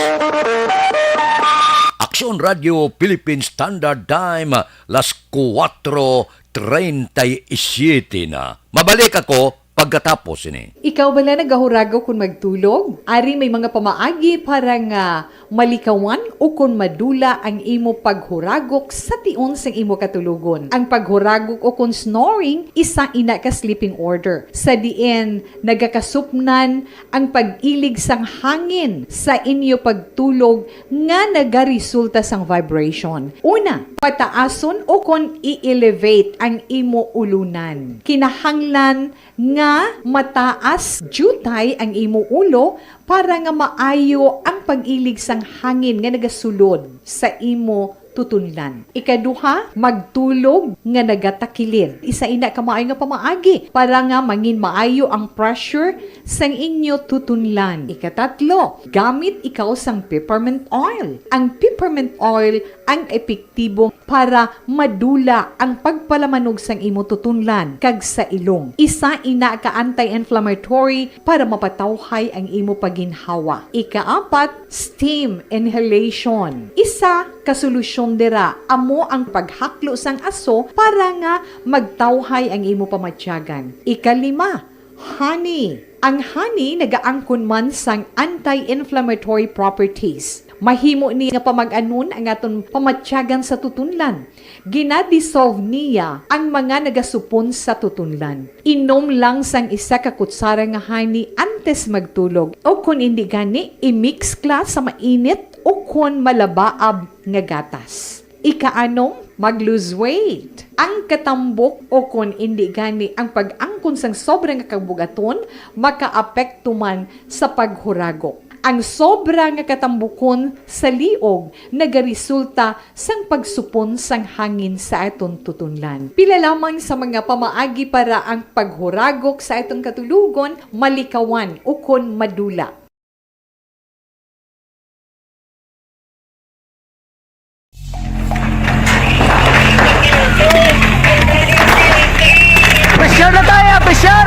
Aksyon Radio Philippine Standard Time, las kuwatro treinta y siete na. Mabalik ako pagkatapos ini. Ikaw bala nagahuragok kon magtulog? Ari may mga pamaagi para nga malikawan ukon madula ang imo paghuragok sa tion sang imo katulogon. Ang paghuragok ukon snoring isa ina ka sleeping order, sa diin nagakasupnan ang pag-ilig sang hangin sa inyo pagtulog nga nagaresulta sang vibration. Una, pataason ukon i-elevate ang imo ulunan. Kinahanglan nga mataas diutay ang imo ulo para nga maayo ang pag-ilig sang hangin nga nagasulod sa imo tutunlan. Ikaduha, magtulog nga nagatakilid. Isa ina ka maayo nga pamaagi para nga mangin maayo ang pressure sang inyo tutunlan. Ikatatlo, gamit ikaw sang peppermint oil. Ang peppermint oil ang epektibo para madula ang pagpalamanog sang imo tutunlan kag sa ilong. Isa ina ka anti-inflammatory para mapatawhay ang imo paginhawa. Ikaapat, steam inhalation. Isa ka solusyon dira amo ang paghaklo sang aso para nga magtawhay ang imo pamatyagan. Ikalima, honey. Ang honey nagaangkon man sang anti-inflammatory properties. Mahimo ni nga pamag-anon ang aton pamatyagan sa tutunlan. Gina-dissolve niya ang mga nagasupon sa tutunlan. Inom lang sang isa ka kutsara nga honey antes magtulog, o kon indi gani, i-mix kla sa mainit o kon malabaab nga gatas. Ikaanom, mag-lose weight. Ang katambok o kon indi gani ang pag-angkon sang sobra nga kabugaton makaapekto man sa paghuragok. Ang sobra nga katambukon sa liog nagaresulta sang pagsupon sang hangin sa aton tutunlan. Pila lamang sa mga pamaagi para ang paghuragok sa aton katulogon malikawan ukon madula. Pressure na tayo! Pressure!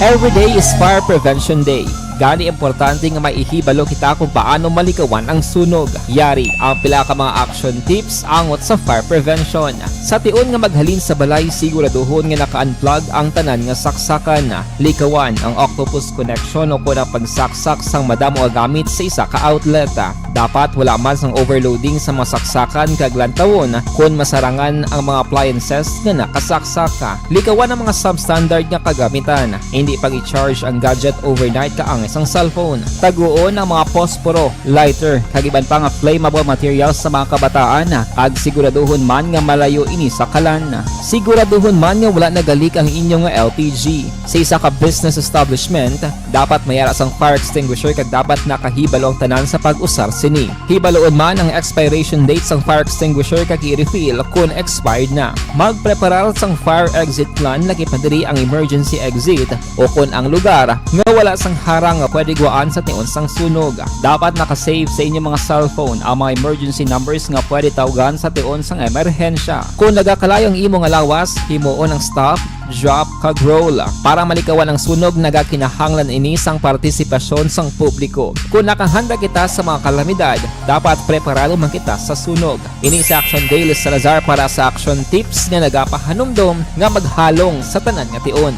Every day is Fire Prevention Day. Gani, importante nga maihibalo kita kung paano malikawan ang sunog. Yari ang pila ka mga action tips angot sa fire prevention. Sa tion nga maghalin sa balay, siguraduhon nga naka-unplug ang tanan nga saksakan. Likawan ang octopus connection o kon ang pagsaksak sang madamo nga gamit sa isa ka outlet. Dapat wala man sang overloading sa mga saksakan kag lantawon kon masarangan ang mga appliances nga nakasaksak. Likawan ang mga substandard nga kagamitan. Hindi pag-i-charge ang gadget overnight kaang sang cellphone. Taguon ang mga posporo, lighter, kag iban pa nga flammable materials sa mga kabataan, kag siguraduhon man nga malayo ini sa kalan. Siguraduhon man nga wala nagalik ang inyo nga L P G. Sa isa ka business establishment, dapat may ara sang fire extinguisher kag dapat nakahibalo ang tanan sa pag-usar sini. Hibaluon man ang expiration date sang fire extinguisher kag i-refill kon expired na. Magpreparar sang fire exit plan, lakip na diri ang emergency exit o kon ang lugar nga wala sang harang nga pwede guwaan sa tion sang sunog. Dapat naka-save sa inyong mga cellphone ang mga emergency numbers nga pwede tawgan sa tion sang emerhensya. Kon nagakalayo ang imo nga lawas, himuon ang stop, drop, kag roll. Para malikawan ang sunog, nagakinahanglan ini sang partisipasyon sang publiko. Kon nakahanda kita sa mga kalamidad, dapat preparado man kita sa sunog. Ini si Action Dale Salazar para sa Action Tips nga nagapahanumdom nga maghalong sa tanan nga tion.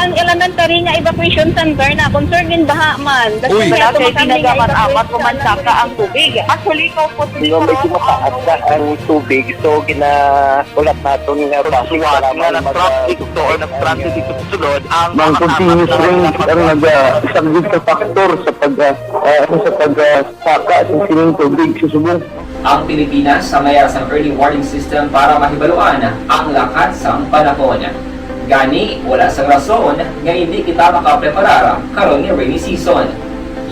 Ang elementary nga evacuation center na concern din baha man. Uy. Wala kay tinaga man amat o mansaka ang tubig. Actually, ko po. Medyo mataas na ang tubig, so gina-, ulat naton nga basi nga nag-traffic to or nag-transit dito sa sulod ang mga continuous rain ang naga-, isa gid ka factor sa pag, ah, ah, sa pag, ah, saka sa sining tubig sa subong. Ang Pilipinas sa may sang early warning system para mahibaluan ang lakat sang panahon. Gani, wala sang rason nga hindi kita makapreparar karon nga rainy season.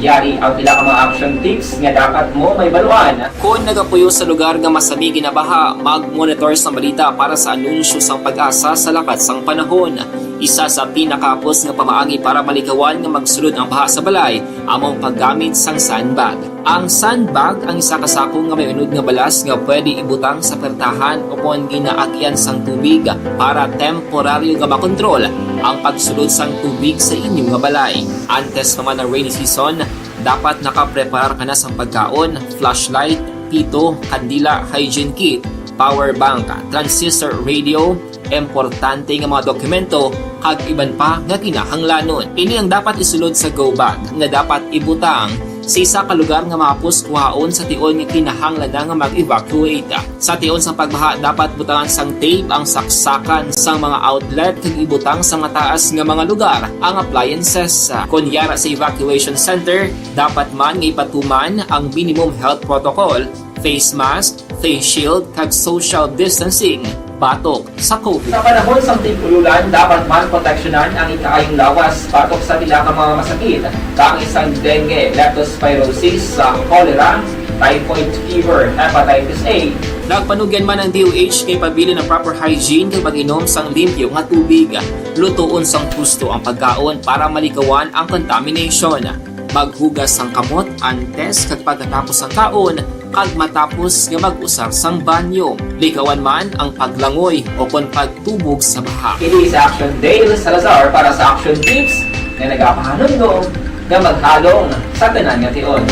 Yari ang pila ka mga action tips nga dapat mo mahibaluan. Kon nagapuyo sa lugar nga masami ginabaha, mag-monitor sang balita para sa anunsyo sang PAGASA sa lakat sang panahon. Isa sa pinakahapos nga pamaagi para malikawan nga magsulod ang baha sa balay amo ang paggamit sang sandbag. Ang sandbag ang isa ka sako nga may unod nga balas nga pwede ibutang sa pertahan o kon ginaagian sang tubig para temporaryo nga makontrol ang pagsulod sang tubig sa inyo nga balay. Antes pa man ang rainy season, dapat nakapreparar ka na sang pagkaon, flashlight, pito, kandila, hygiene kit, power bank, transistor radio, importante nga mga dokumento, kag iban pa nga kinahanglanon. Ini ang dapat isulod sa go bag nga dapat ibutang sa isa ka lugar nga mahapos kuhaon sa tion nga kinahanglan na nga mag-evacuate. Sa tion sang pagbaha, dapat butangan sang tape ang saksakan sang mga outlet kag ibutang sa mataas nga mga lugar ang appliances. Kon yara sa evacuation center, dapat man nga ipatuman ang minimum health protocol, face mask, face shield, kag social distancing batok sa COVID. Sa panahon sang tig-ululan, dapat man proteksyonan ang ikaayong lawas batok sa pila ka mga masakit, kaangay sang dengue, leptospirosis, sa cholera, typhoid fever, hepatitis A. Nagpanugyan man ang D O H kay pabilin ang proper hygiene kag pag-inom sang limpyo nga tubig. Lutoon sang husto ang pagkaon para malikawan ang contamination. Maghugas sang kamot antes kag pagkatapos sang kaon, kag matapos nga mag-usar sang banyo. Likawan man ang paglangoy o kon pagtubog sa baha. Ini si Action Dale Salazar para sa Action Tips nga nagapahanumdom nga maghalong sa tanan nga tion.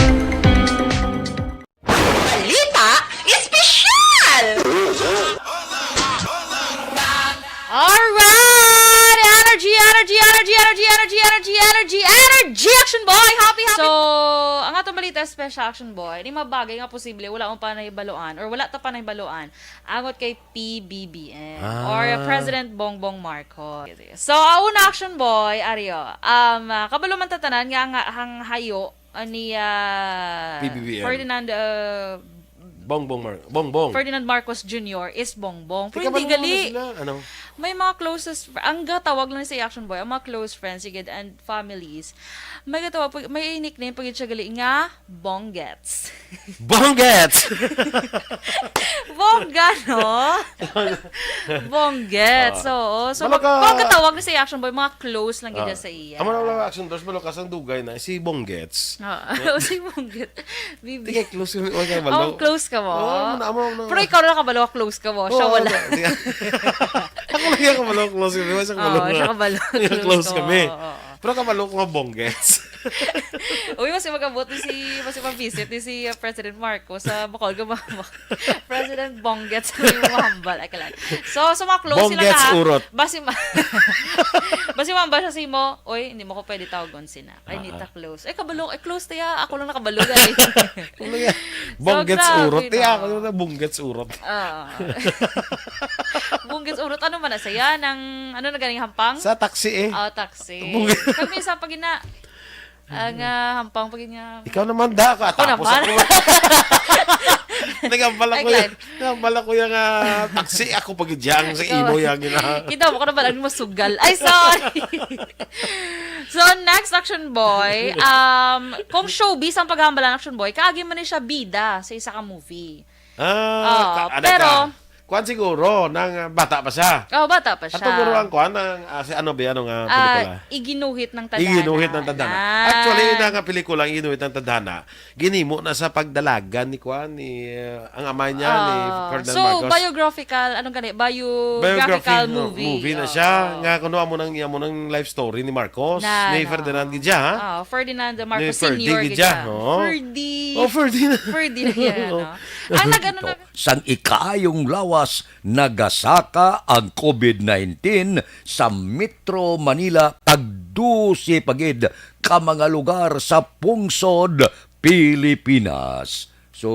Balita Espesyal! Alright! Energy, energy, energy, energy, energy, energy, energy, energy, Action Boy! Happy, happy! So, ang atong balita special, Action Boy, ni mabagay nga posible wala mo pa nahibaluan or wala ta pa nahibaluan angot kay P B B M Ah. or President Bongbong Marcos. So, ang una, Action Boy, Ario, um, ah, kabalo man ta tanan nga ang, ang hayo, ah, ni, ah, P B B M. Ferdinand, ah, Bongbong Mar-, Bongbong. Ferdinand Marcos Junior is Bongbong. Pero hindi gali. Sila, ano? May mga closest fr-, ang gatawag lang sa Action Boy, ang mga close friends, sigid, and families. May gatawag, may nickname pa gid siya gali nga Bonggets. Bonggets! Bongga, no? Bonggets, Ah. oo. So, Balo mag-, ka- pagkatawag ni sa Action Boy, mga close lang gid Ah. sa iya. Amo na lang Action Boy, balo ka sang dugay na, si Bonggets. Oo. Si Bonggets. Bibi. Tingay close kami, wala ka balo. Oh, close ka mo? Oo, amo na, amo na. Pero ikaw na nakabalo, close ka mo. Siya Oo, wala. na, di-, ako lang yung kabalo, close kami. Siya Oo, kabalo siya nga. kabalo, Yung close close ka mo. kami. Oo, oo. Pero kabalo ko nga Bonggets. Uy, mas mag-abot ni si, mas mag-visit ni si, uh, President Marcos sa Bacolod, Gumama. President Bonggets, ano yung mahambal? Ay, kalan. So, sa mga close sila Bonggets na, urot. basi ma-, basi mahambal siya sa imo, "Oy, hindi mo ko pwede tawagon sina." Ay, Ah, hindi ta ah. close. Ay, kabalo, ay, close ta ya. Ako lang nakabalo, gali. Ano yan? So, Bonggets grabe, urot. Tiya, no? Ako na Bonggets urot. Oo. Bong-, Urot, ano man na siya? Nang, ano na ganing hampang? Sa taxi eh. Oh, taxi. Bung- Kami sa pagina, ang ah, hampang pagina. Ikaw naman da, Ako katapos naman. ako. Nagambal Ay, ako yan. Glenn. Nagambal ako yung ah, taxi. Ako pag-idyang sa Ikaw. imo yung gina. Kita mo ka naman ang masugal. Ay, sorry. So, next, Action Boy, um, kung showbiz ang paghambalan, Action Boy, kaagi man ni siya bida sa isa ka movie. Ah, Oo, ka- ano pero ka? Kuwan siguro, nang ah, bata pa siya. Oh, bata pa siya. Ato guro ang kuwan, ang, ah, si ano ba yan, ang ah, Ah, pelikula? Iginuhit ng Tadhana. Iginuhit ng Tadhana. Ah. Actually, ina nga pelikula, ang Iginuhit ng Tadhana, ginimo na sa pagdalagan ni kuwan, ni, ah, ang ama niya, ni Ah. Ferdinand So, Marcos. biographical, anong gani? Biographical Biography, no, movie. movie na Oo. siya. Nga, kuno amo nang, amo nang life story ni Marcos, Na, ni no. Ferdinand gid siya, ha? Ah, Ferdinand Ni Marcos Ferdy Senior gid gid siya, siya. no? Ferdy. Oh, Ferdy na. Ferdy na yan, no? Ang nag-ano Ito, na sang ikaayong lawas, nagasaka ang covid nineteen sa Metro Manila, tag dose pa gid ka mga lugar sa pungsod Pilipinas. So,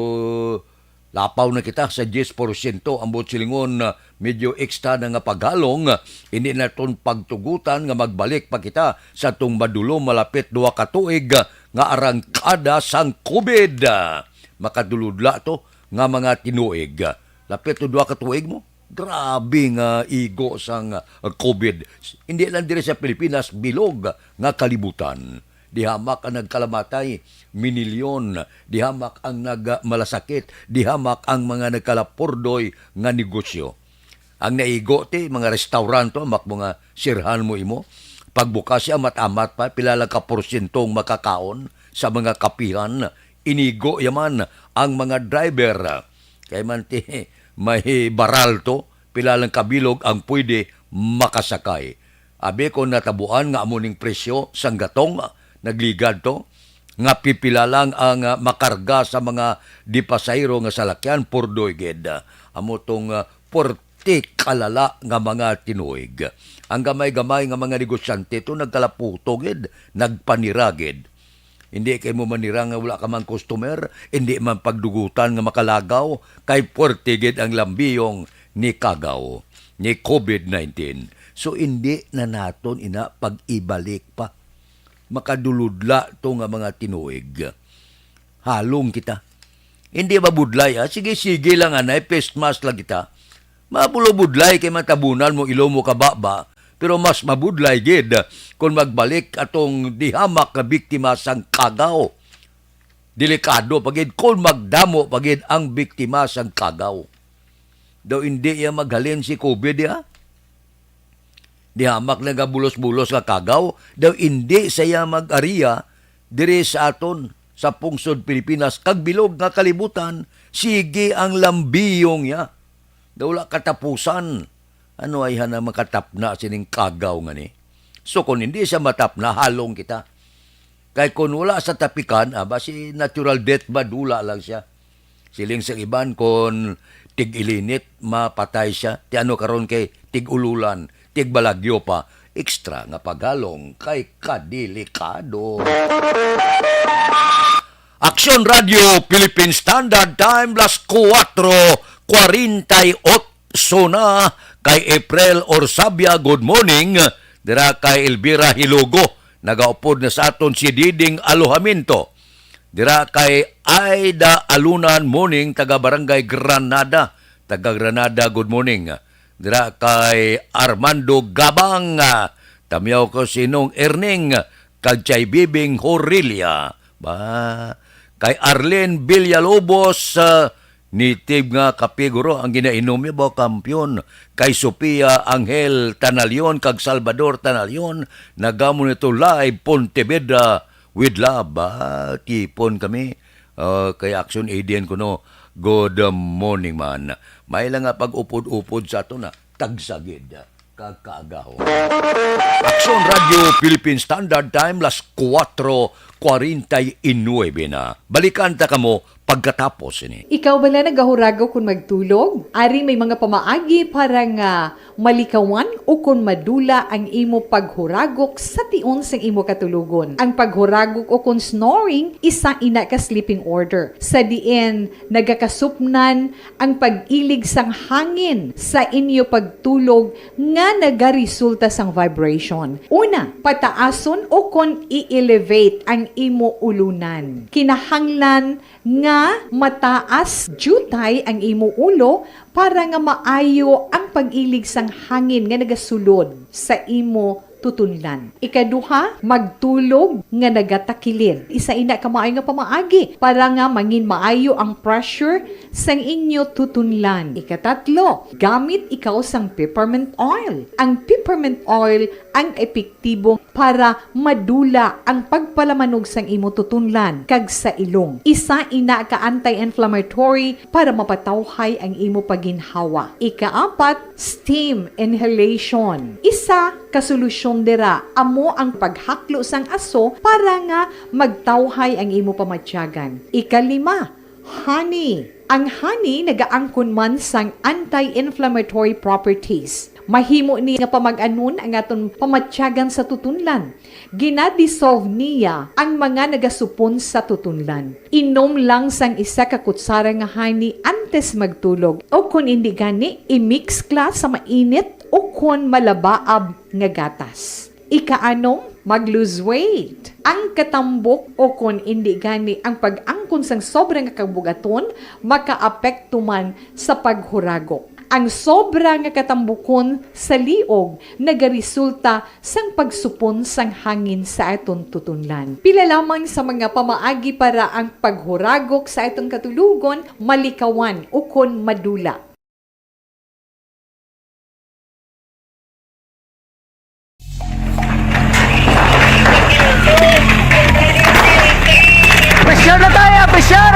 lapaw na kita sa diyes porsyento, ang buot silingon, ah, medyo extra na nga paghalong, ah, hindi naton pagtugutan nga magbalik pa kita sa atong madulom malapit duha ka tuig, ah, nga arangkada sang covid. Ah, makaduludla to nga mga tinuig. Ah, lapit to duha ka tuig mo. Grabe nga igo sang, ah, covid. Hindi lang diri sa Pilipinas, bilog nga kalibutan. Dihamak ang nagkalamatay, minilyon. Dihamak ang nagmalasakit. Dihamak ang mga nagkalapurdoy nga negosyo. Ang naigo ti mga restaurant to, mak mga sirhan mo imo. Pagbukas siya, amat-amat pa, pila lang ka porsyentong makakaon sa mga kapihan. Inigo yaman ang mga driver. Kay man ti, may baral to, pila lang kabilog ang pwede makasakay. Abi ko natabuan nga amo ning presyo sang gatong, ah, nagligad to, nga pipila lang ang, ah, makarga sa mga di pasahero nga salakyan, purdoy gid. Amo tong, ah, puwerte kalala nga mga tinuig. Ang gamay-gamay nga mga negosyante to nagkalaputo gid, nagpanira gid. Hindi kay mo manira nga wala ka mang customer, hindi man pagdugutan nga makalagaw, kay puwerte gid ang lambiyong ni kagaw, ni covid nineteen. So, hindi na naton ina pag-ibalik pa. Makaduludla to nga mga tinuig. Halong kita. Hindi mabudlay, ah. Sige, sige lang, anay, face mask lang kita. Mabulobudlay kay matabunan mo ilong mo kababa, pero mas mabudlay gid kung magbalik atong dihamak nga biktima sang kagaw. Delikado pa gid kung magdamo pa gid ang biktima sang kagaw. Daw hindi iya maghalin si covid, ya? Dihamak nagabulos-bulos nga kagaw, daw indi sa iya mag-ariya diri sa aton, sa pungsod Pilipinas, kag bilog nga kalibutan, sige ang lambiyong niya. Daw wala katapusan. Ano ay hana makatapna sining kagaw nga ni? So, kung hindi siya matapna, halong kita. Kay kung wala sa tapikan, ah, basi natural death ba, dula lang siya. Siling sa iban, kung tig-ilinit, mapatay siya. Ti ano karon kay tig-ululan, tig-balagyo pa, extra nga paghalong kay kadelikado. Aksyon Radio Philippine Standard Time, las kuwatro kwarenta y otso na. Kay April Orsabia, good morning. Dira kay Elvira Hilugo, nagaupod na sa aton si Diding Alojamiento. Dira kay Aida Alunan, morning, taga Barangay Granada. Taga Granada, good morning. Dira kay Armando Gabang, ah, tamyaw ko si Nong Erning, kag kay Bibing Horilia. Ba, kay Arlene Villalobos, ah, native nga kape guro ang ginainom niya ba, kampiyon. Kay Sofia Angel Tanalion kag Salvador Tanalion, nagamo nito live Pontevedra with love. Ah, tipon kami. Ah, kay Action Aiden kuno, good morning man. May lang nga pag-upod-upod sa ato na, tagsagid ka kaagaw. Action Radio Philippine Standard Time, las kuwatro kwarenta y nuebe na. Balikan ta kamo Pagkatapos ini. Ikaw bala nagahuragok kon magtulog? Ari may mga pamaagi para nga malikawan o kon madula ang imo paghuragok sa tion sang imo katulogon. Ang paghuragok o kon snoring, isa ina ka sleeping order, sa diin nagakasupnan ang pag-ilig sang hangin sa inyo pagtulog nga nagaresulta sang vibration. Una, pataason o kon i-elevate ang imo ulunan. Kinahanglan nga mataas diutay ang imo ulo para nga maayo ang pag-ilig sang hangin nga nagasulod sa imo tutunlan. Ikaduha, magtulog nga nagatakilid. Isa ina ka maayo nga pamaagi para nga mangin maayo ang pressure sang inyo tutunlan. Ikatatlo, gamit ikaw sang peppermint oil. Ang peppermint oil ang epektibo para madula ang pagpalamanog sang imo tutunlan kag sa ilong. Isa ina ka anti-inflammatory para mapatawhay ang imo paginhawa. Ikaapat, steam inhalation. Isa ka solusyon dira amo ang paghaklo sang aso para nga magtawhay ang imo pamatyagan. Ikalima, honey. Ang honey nagaangkon man sang anti-inflammatory properties. Mahimo ni nga pamag-anon ang aton pamatyagan sa tutunlan. Gina-dissolve niya ang mga nagasupon sa tutunlan. Inom lang sang isa ka kutsara nga honey antes magtulog, o kon indi gani, i-mix ka sa mainit o kon malabaab nga gatas. Ikaanom, mag-lose weight. Ang katambok o kon indi gani ang pag-angkon sang sobra nga kabug-aton makaapekto man sa paghuragok. Ang sobra nga katambukon sa liog nagaresulta sang pagsupon sang hangin sa aton tutunlan. Pila lamang sa mga pamaagi para ang paghuragok sa aton katulogon malikawan ukon madula. Pressure na tayo! Pressure!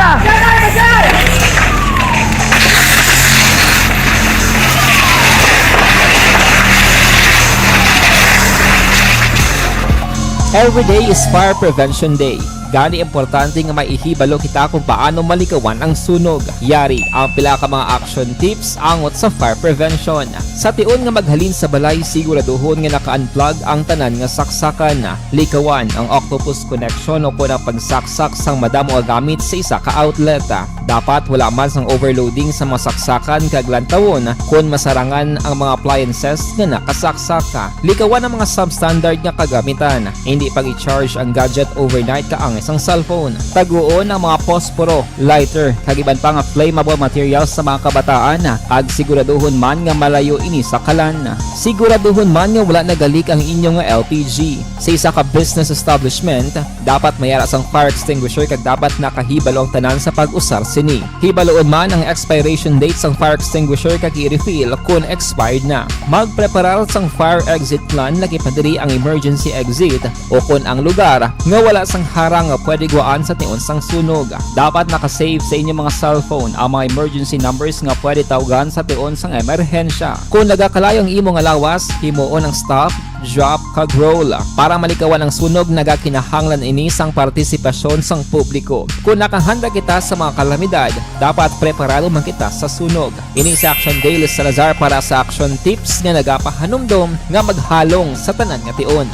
Every day is Fire Prevention Day. Gani, importante nga maihibalo kita kung paano malikawan ang sunog. Yari ang pila ka mga action tips angot sa fire prevention. Sa tion nga maghalin sa balay, siguraduhon nga naka-unplug ang tanan nga saksakan. Likawan ang octopus connection o kon ang pagsaksak sang madamo nga gamit sa isa ka outlet. Dapat wala man sang overloading sa mga saksakan kag lantawon kon masarangan ang mga appliances nga nakasaksak. Likawan ang mga substandard nga kagamitan. Hindi pag-i-charge ang gadget overnight kaangay sang cellphone. Taguon ang mga posporo, lighter, kag iban pa nga flammable materials sa mga kabataan, kag siguraduhon man nga malayo ini sa kalan. Siguraduhon man nga wala nagalik ang inyo nga L P G. Sa isa ka business establishment, dapat may ara sang fire extinguisher kag dapat nakahibalo ang tanan sa pag-usar sini. Hibaloon man ang expiration date sang fire extinguisher kag i-refill kon expired na. Magpreparar sang fire exit plan, lagi pa diri ang emergency exit o kon ang lugar nga wala sang harang nga pwede guwaan sa tion sang sunog. Dapat naka-save sa inyo mga cellphone ang mga emergency numbers nga pwede tawgan sa tion sang emerhensya. Kon nagakalayo ang imo nga lawas, himuon ang stop, drop, kag roll. Para malikawan ang sunog, nagakinahanglan ini sang partisipasyon sang publiko. Kon nakahanda kita sa mga kalamidad, dapat preparado man kita sa sunog. Ini si Action Dale Salazar para sa Action Tips nga nagapahanumdom nga maghalong sa tanan nga tion.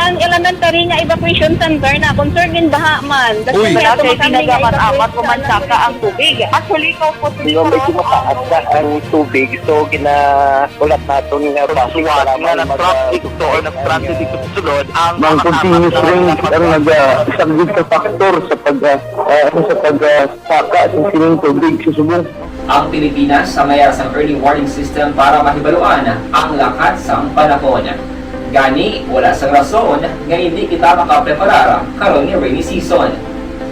Ang elementary nga evacuation center na concerned in baha man. Uy. Wala kay ginagamat-amat o mansaka ang tubig. Actually, ikaw po, medyo mataas na ang tubig, so gina-, ulat naton nga base nga nag-traffic to or nag-transit dito sa sulod ang mga continuous rain ang nag-, ah, isang big factor sa pag, ah, ah, sa pag, ah, saka sa sining tubig sa subong. Ang Pilipinas sa may sang early warning system para mahibaluan ang lakat sang panahon. Gani, wala sang rason nga hindi kita makapreparar karon nga rainy season.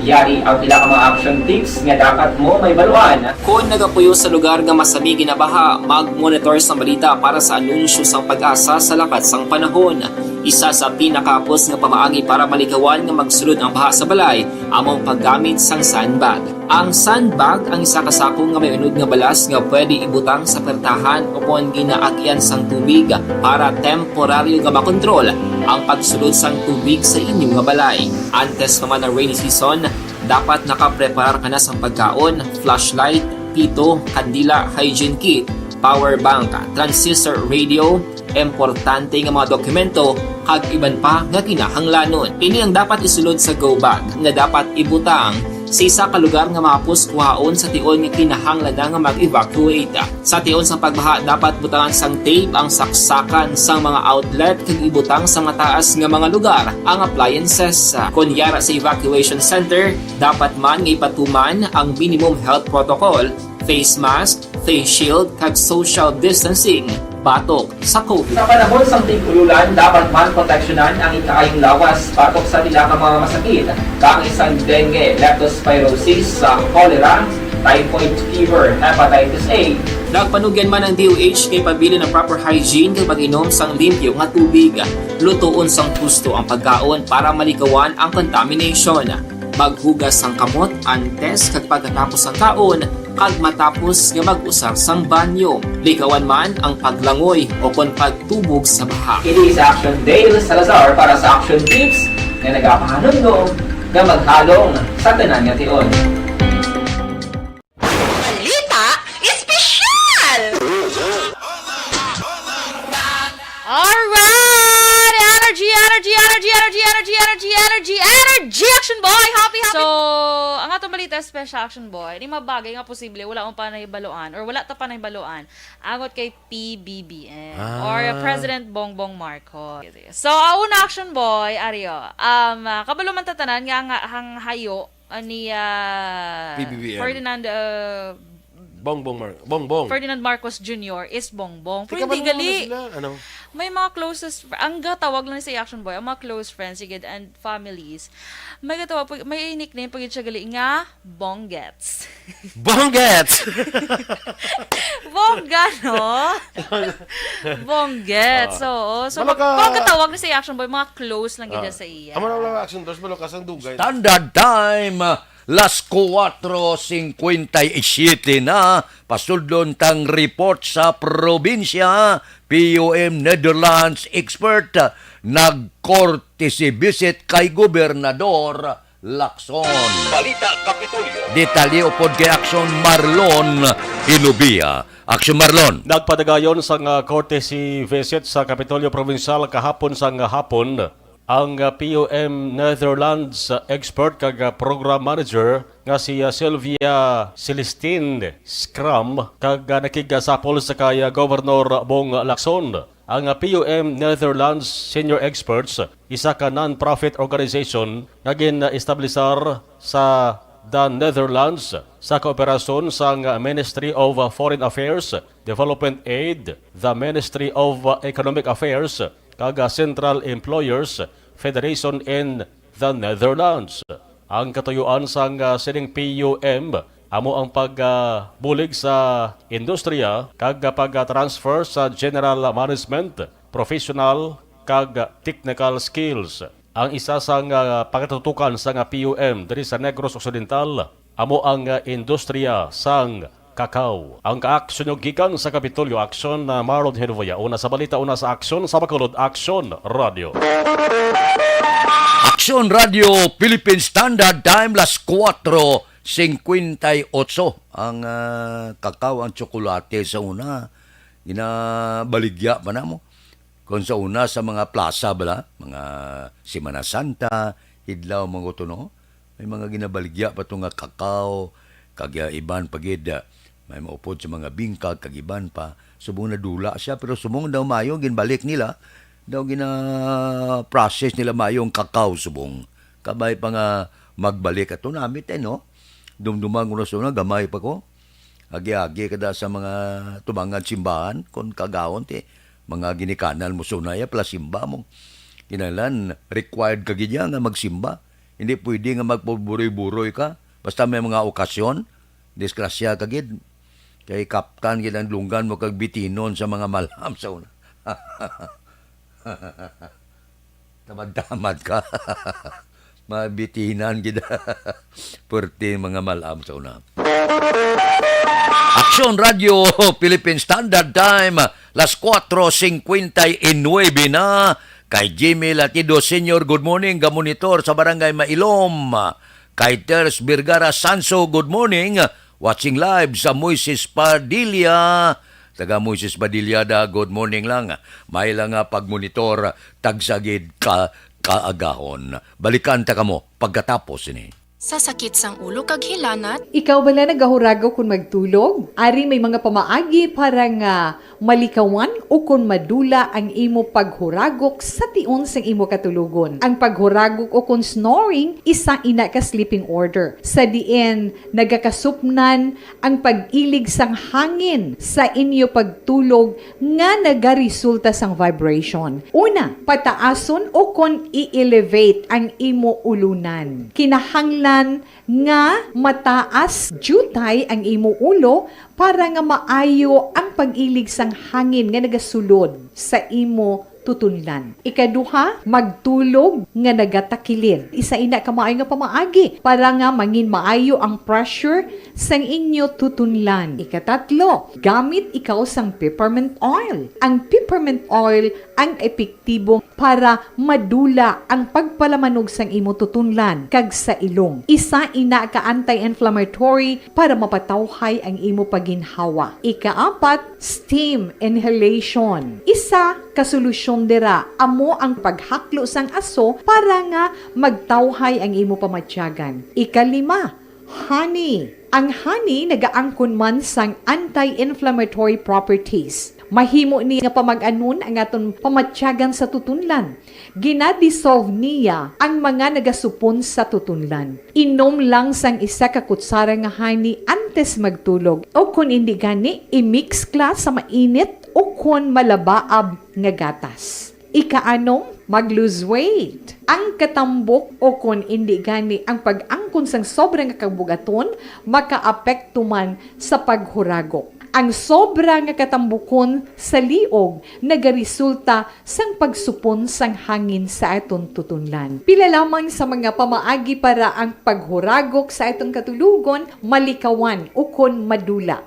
Yari ang pila ka mga action tips nga dapat mo mahibaluan. Kon nagapuyo sa lugar nga masami ginabaha, mag-monitor sa balita para sa anunsyo sang PAGASA sa lakat sang panahon. Isa sa pinakahapos nga pamaagi para malikawan nga magsulod ang baha sa balay amo ang paggamit sang sandbag. Ang sandbag ang isa ka sako nga may unod nga balas nga pwede ibutang sa pertahan o kon ginaagyan sang tubig para temporaryo nga makontrol Ang pagsulod sang tubig sa inyo nga balay. Antes pa man ang rainy season, dapat nakapreparar ka na sang pagkaon, flashlight, pito, kandila, hygiene kit, power bank, transistor radio, importante nga mga dokumento, kag iban pa nga kinahanglanon. Ini ang dapat isulod sa go bag nga dapat ibutang sa isa ka lugar nga mahapos kuhaon sa tion nga kinahanglan na nga mag-evacuate. Sa tion sang pagbaha, dapat butangan sang tape ang saksakan sang mga outlet kag ibutang sa mataas nga mga lugar ang appliances. Kon yara sa evacuation center, dapat man nga ipatuman ang minimum health protocol, face mask, face shield, kag social distancing batok sa COVID. Sa panahon sang tig-ululan, dapat man proteksyonan ang ikaayong lawas batok sa pila ka mga masakit, kaangay sang dengue, leptospirosis, sa cholera, typhoid fever, hepatitis A. Nagpanugyan man ang D O H kay pabilin ang proper hygiene kag pag-inom sang limpyo nga tubig. Lutoon sang husto ang pagkaon para malikawan ang contamination. Maghugas sang kamot antes kag pagkatapos sang kaon kag matapos nga mag-usar sang banyo. Likawan man ang paglangoy o kon pagtubog sa baha. Ini si Action Dale Salazar para sa Action Tips nga nagapahanumdom nga maghalong sa tanan nga tion. Balita Espesyal! Alright! Energy, energy, energy, energy, energy, energy, energy, energy, energy, Action Boy! Happy, happy! So, ang atong balita special, Action Boy, ni mga bagay nga posible wala mo pa nahibaluan or wala ta pa nahibaluan angot kay P B B M or Ah. President Bongbong Marcos. So, ang una, Action Boy, Ario, um, ah, kabalo man ta tanan nga ang, ang hayo ah, ni, ah, P B B M. Ferdinand, ah, Bongbong Mar-, Bongbong. Ferdinand Marcos Junior is Bongbong. Pero hindi gali. Sila, ano? May mga closest fr-, ang gatawag lang sa Action Boy, ang mga close friends, sige, and families. May gatawag, may nickname pa gid siya gali nga Bonggets. Bonggets! Bongga, no? Bonggets, Ah. oo. So, Balo mag-, ka pagkatawag ni sa Action Boy, mga close lang gid Ah. sa iya. Amo na lang Action Boy, balo ka sang dugay. Standard time, ah, las kuwatro singkwenta y siyete na. Pasudlon tang report sa probinsya, P U M Netherlands expert, ah, nag-courtesy visit kay Gobernador Lacson. Balita Kapitolyo. Detalye upod kay Action Marlon Ilubia. Action Marlon. Nagpadagayon sang, ah, courtesy visit sa Kapitolyo Provincial kahapon sang hapon ang, ah, P U M Netherlands, ah, expert kag, ah, program manager nga si, ah, Sylvia Celestine Scrum kag, ah, nakigasapol sa kay, ah, Governor Bong Lacson. Ang, ah, P U M Netherlands senior experts, isa ka non-profit organization nga gin-establisar sa the Netherlands sa kooperasyon sang Ministry of Foreign Affairs, Development Aid, the Ministry of Economic Affairs, kag Central Employers Federation in the Netherlands. Ang katuyuan sang, ah, sining P U M amo ang pag, ah, bulig sa industriya kag, ah, pag, ah, transfer sa general management, professional, kag technical skills. Ang isa sang, ah, pagatutukan sang, ah, P U M diri sa Negros Occidental amo ang, ah, industriya sang kakao. Ang kaaksyon gikan sa Kapitolyo Aksyon, ah, Marlon Henovia. Una sa balita, una sa aksyon, sa Bacolod Aksyon Radio. Aksyon Radio Philippine Standard Time, las kuwatro singkwenta y otso. Ang, ah, kakao, ang tsokolate sa una, ginabaligya pa namo. Kung sa una sa mga plaza bala, mga Semana Santa, Hidlaw, mga to, no? May mga ginabaligya pa to nga kakao, kag, ah, iban pa gid, ah, may maupod sa mga bingkag, kag iban pa. Subong nadula siya, pero subong daw maayo, ginbalik nila. Daw gina-process nila maayo ang kakao, subong. Kabay pa nga magbalik ato namit, eh, no? Dumduman ko na sa una, gamay pa ko. Agi-agi kada sa mga tubangan simbahan, kon kagawon ti mga ginikanan mo sa una, ya pala simba mo. Kinahanglan, required ka gid ya nga magsimba. Hindi pwede nga magpuburoy-buroy ka. Basta may mga okasyon, disgrasya ka gid. Kay kaptan gid ang lunggan mo kag bitinon sa mga malham sa una. Tamad-tamad ka. Mabitinan gid. Perti mga malam sa una. Aksyon Radio Philippine Standard Time, las kuwatro singkwenta y nuebe na. Kay Jimmy Latido Senior, good morning, gamonitor sa Barangay Mailom. Kay Ters Vergara Sanso, good morning. Watching live sa Moises Padilla. Taga Moises Padilla da, good morning lang. May lang nga pagmonitor, tagsagid ka kaagahon. Balikan ta kamo pagkatapos ini. Sa sakit sang ulo kag hilanat. Ikaw bala nagahuragok kon magtulog? Ari may mga pamaagi para nga malikawan o kon madula ang imo paghuragok sa tion sang imo katulogon. Ang paghuragok o kon snoring, isa ina ka sleeping order, sa diin nagakasupnan ang pag-ilig sang hangin sa inyo pagtulog nga nagaresulta sang vibration. Una, pataason o kon i-elevate ang imo ulunan. Kinahanglan nga mataas diutay ang imo ulo para nga maayo ang pag-ilig sang hangin nga nagasulod sa imo tutunlan. Ikaduha, magtulog nga nagatakilid. Isa ina ka maayo nga pamaagi para nga mangin maayo ang pressure sang inyo tutunlan. Ikatatlo, gamit ikaw sang peppermint oil. Ang peppermint oil ang epektibo para madula ang pagpalamanog sang imo tutunlan kag sa ilong. Isa ina ka anti-inflammatory para mapatawhay ang imo paginhawa. Ikaapat, steam inhalation. Isa ka solusyon dira amo ang paghaklo sang aso para nga magtawhay ang imo pamatyagan. Ikalima, honey. Ang honey nagaangkon man sang anti-inflammatory properties. Mahimo ni nga pamag-anon ang aton pamatyagan sa tutunlan. Gina-dissolve niya ang mga nagasupon sa tutunlan. Inom lang sang isa ka kutsara nga honey antes magtulog, o kon indi gani, i-mix kla sa mainit o kon malabaab nga gatas. Ikaanom, mag-lose weight. Ang katambok o kon indi gani ang pag-angkon sang sobra nga kabugaton makaapekto man sa paghuragok. Ang sobra nga katambukon sa liog nagaresulta sang pagsupon sang hangin sa aton tutunlan. Pila lamang sa mga pamaagi para ang paghuragok sa aton katulogon malikawan ukon madula.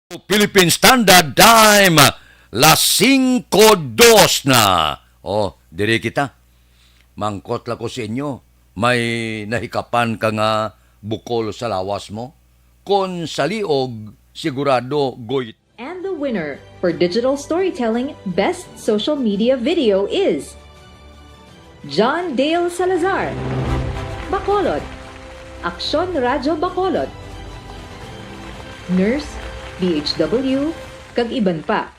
Philippine Standard Time, las singko dos na. Oh, diri kita. Mangkot la ko sa inyo, may nahikapan ka nga bukol sa lawas mo? Kon sa liog, sigurado goy. And the winner for digital storytelling best social media video is John Dale Salazar, Bacolod, Aksyon Radyo Bacolod, Nurse, D H W, kag iban pa.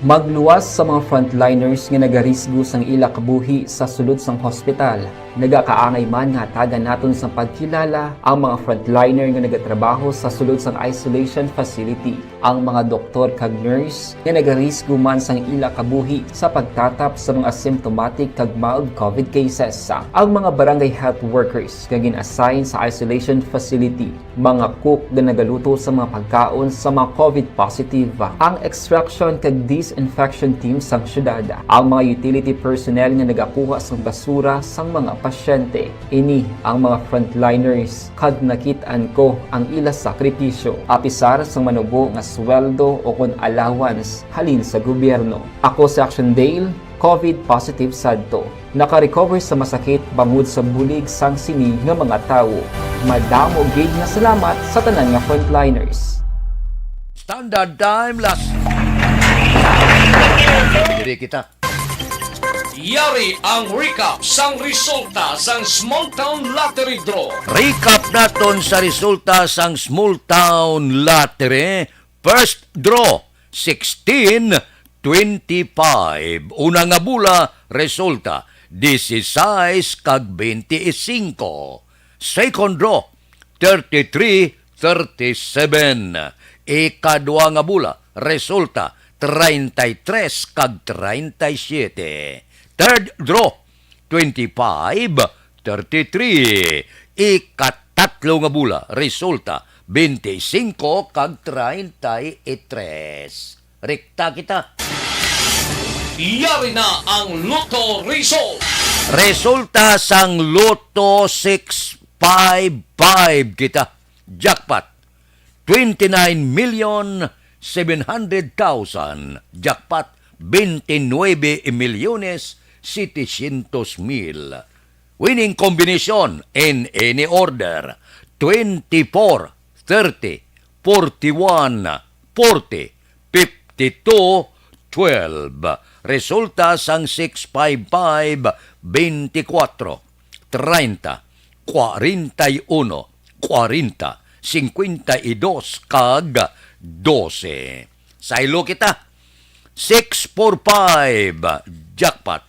Magluwas sa mga frontliners nga nagarisgo sang ila kabuhi sa sulod sang hospital. Nagakaangay man nga hatagan naton sang pagkilala ang mga frontliner nga nagatrabaho sa sulod sang isolation facility, ang mga doktor kag nurse nga nagarisgo man sang ila kabuhi sa pagtatap sa mga symptomatic kag mild covid cases, ang mga barangay health workers nga gin-assign sa isolation facility, mga cook nga nagaluto sa mga pagkaon sa mga covid positive, ang extraction kag disinfection team sang syudad, ang mga utility personnel nga nagakuha sang basura sang mga pasyente. Ini ang mga frontliners kag nakit-an ko ang ila sakripisyo, apisar sang manubo nga sweldo o kon allowance halin sa gobyerno. Ako si Action Dale, covid positive sadto. Naka-recover sa masakit bangod sa bulig sang sini nga mga tawo. Madamo gid nga salamat sa tanan nga frontliners. Standard Time, las. Diri kita. Yari ang recap sang resulta sang Small Town Lottery Draw. Recap naton sa resulta sang Small Town Lottery. First draw, sixteen twenty-five. Una nga bula, resulta, dieciséis kag veinticinco. Second draw, thirty-three thirty-seven. Ikadua nga bola, resulta, treinta y tres kag treinta y siete. Third draw, twenty-five, thirty-three. Ikatatlo nga bola, resulta, twenty-five kag treinta y tres. Rekta kita. Yari na ang Lotto Result. Resulta sang Lotto six five five kita. Jackpot, twenty-nine million seven hundred thousand. Jackpot, twenty-nuebe milyones setecientos mil. Winning combination in any order, twenty-four, thirty, forty-one, forty, fifty-two, twelve. Resulta sang six five five, twenty-four, treinta, cuarenta y uno, cuarenta, cincuenta y dos, kag doce. Saylo kita. Six four five, jackpot,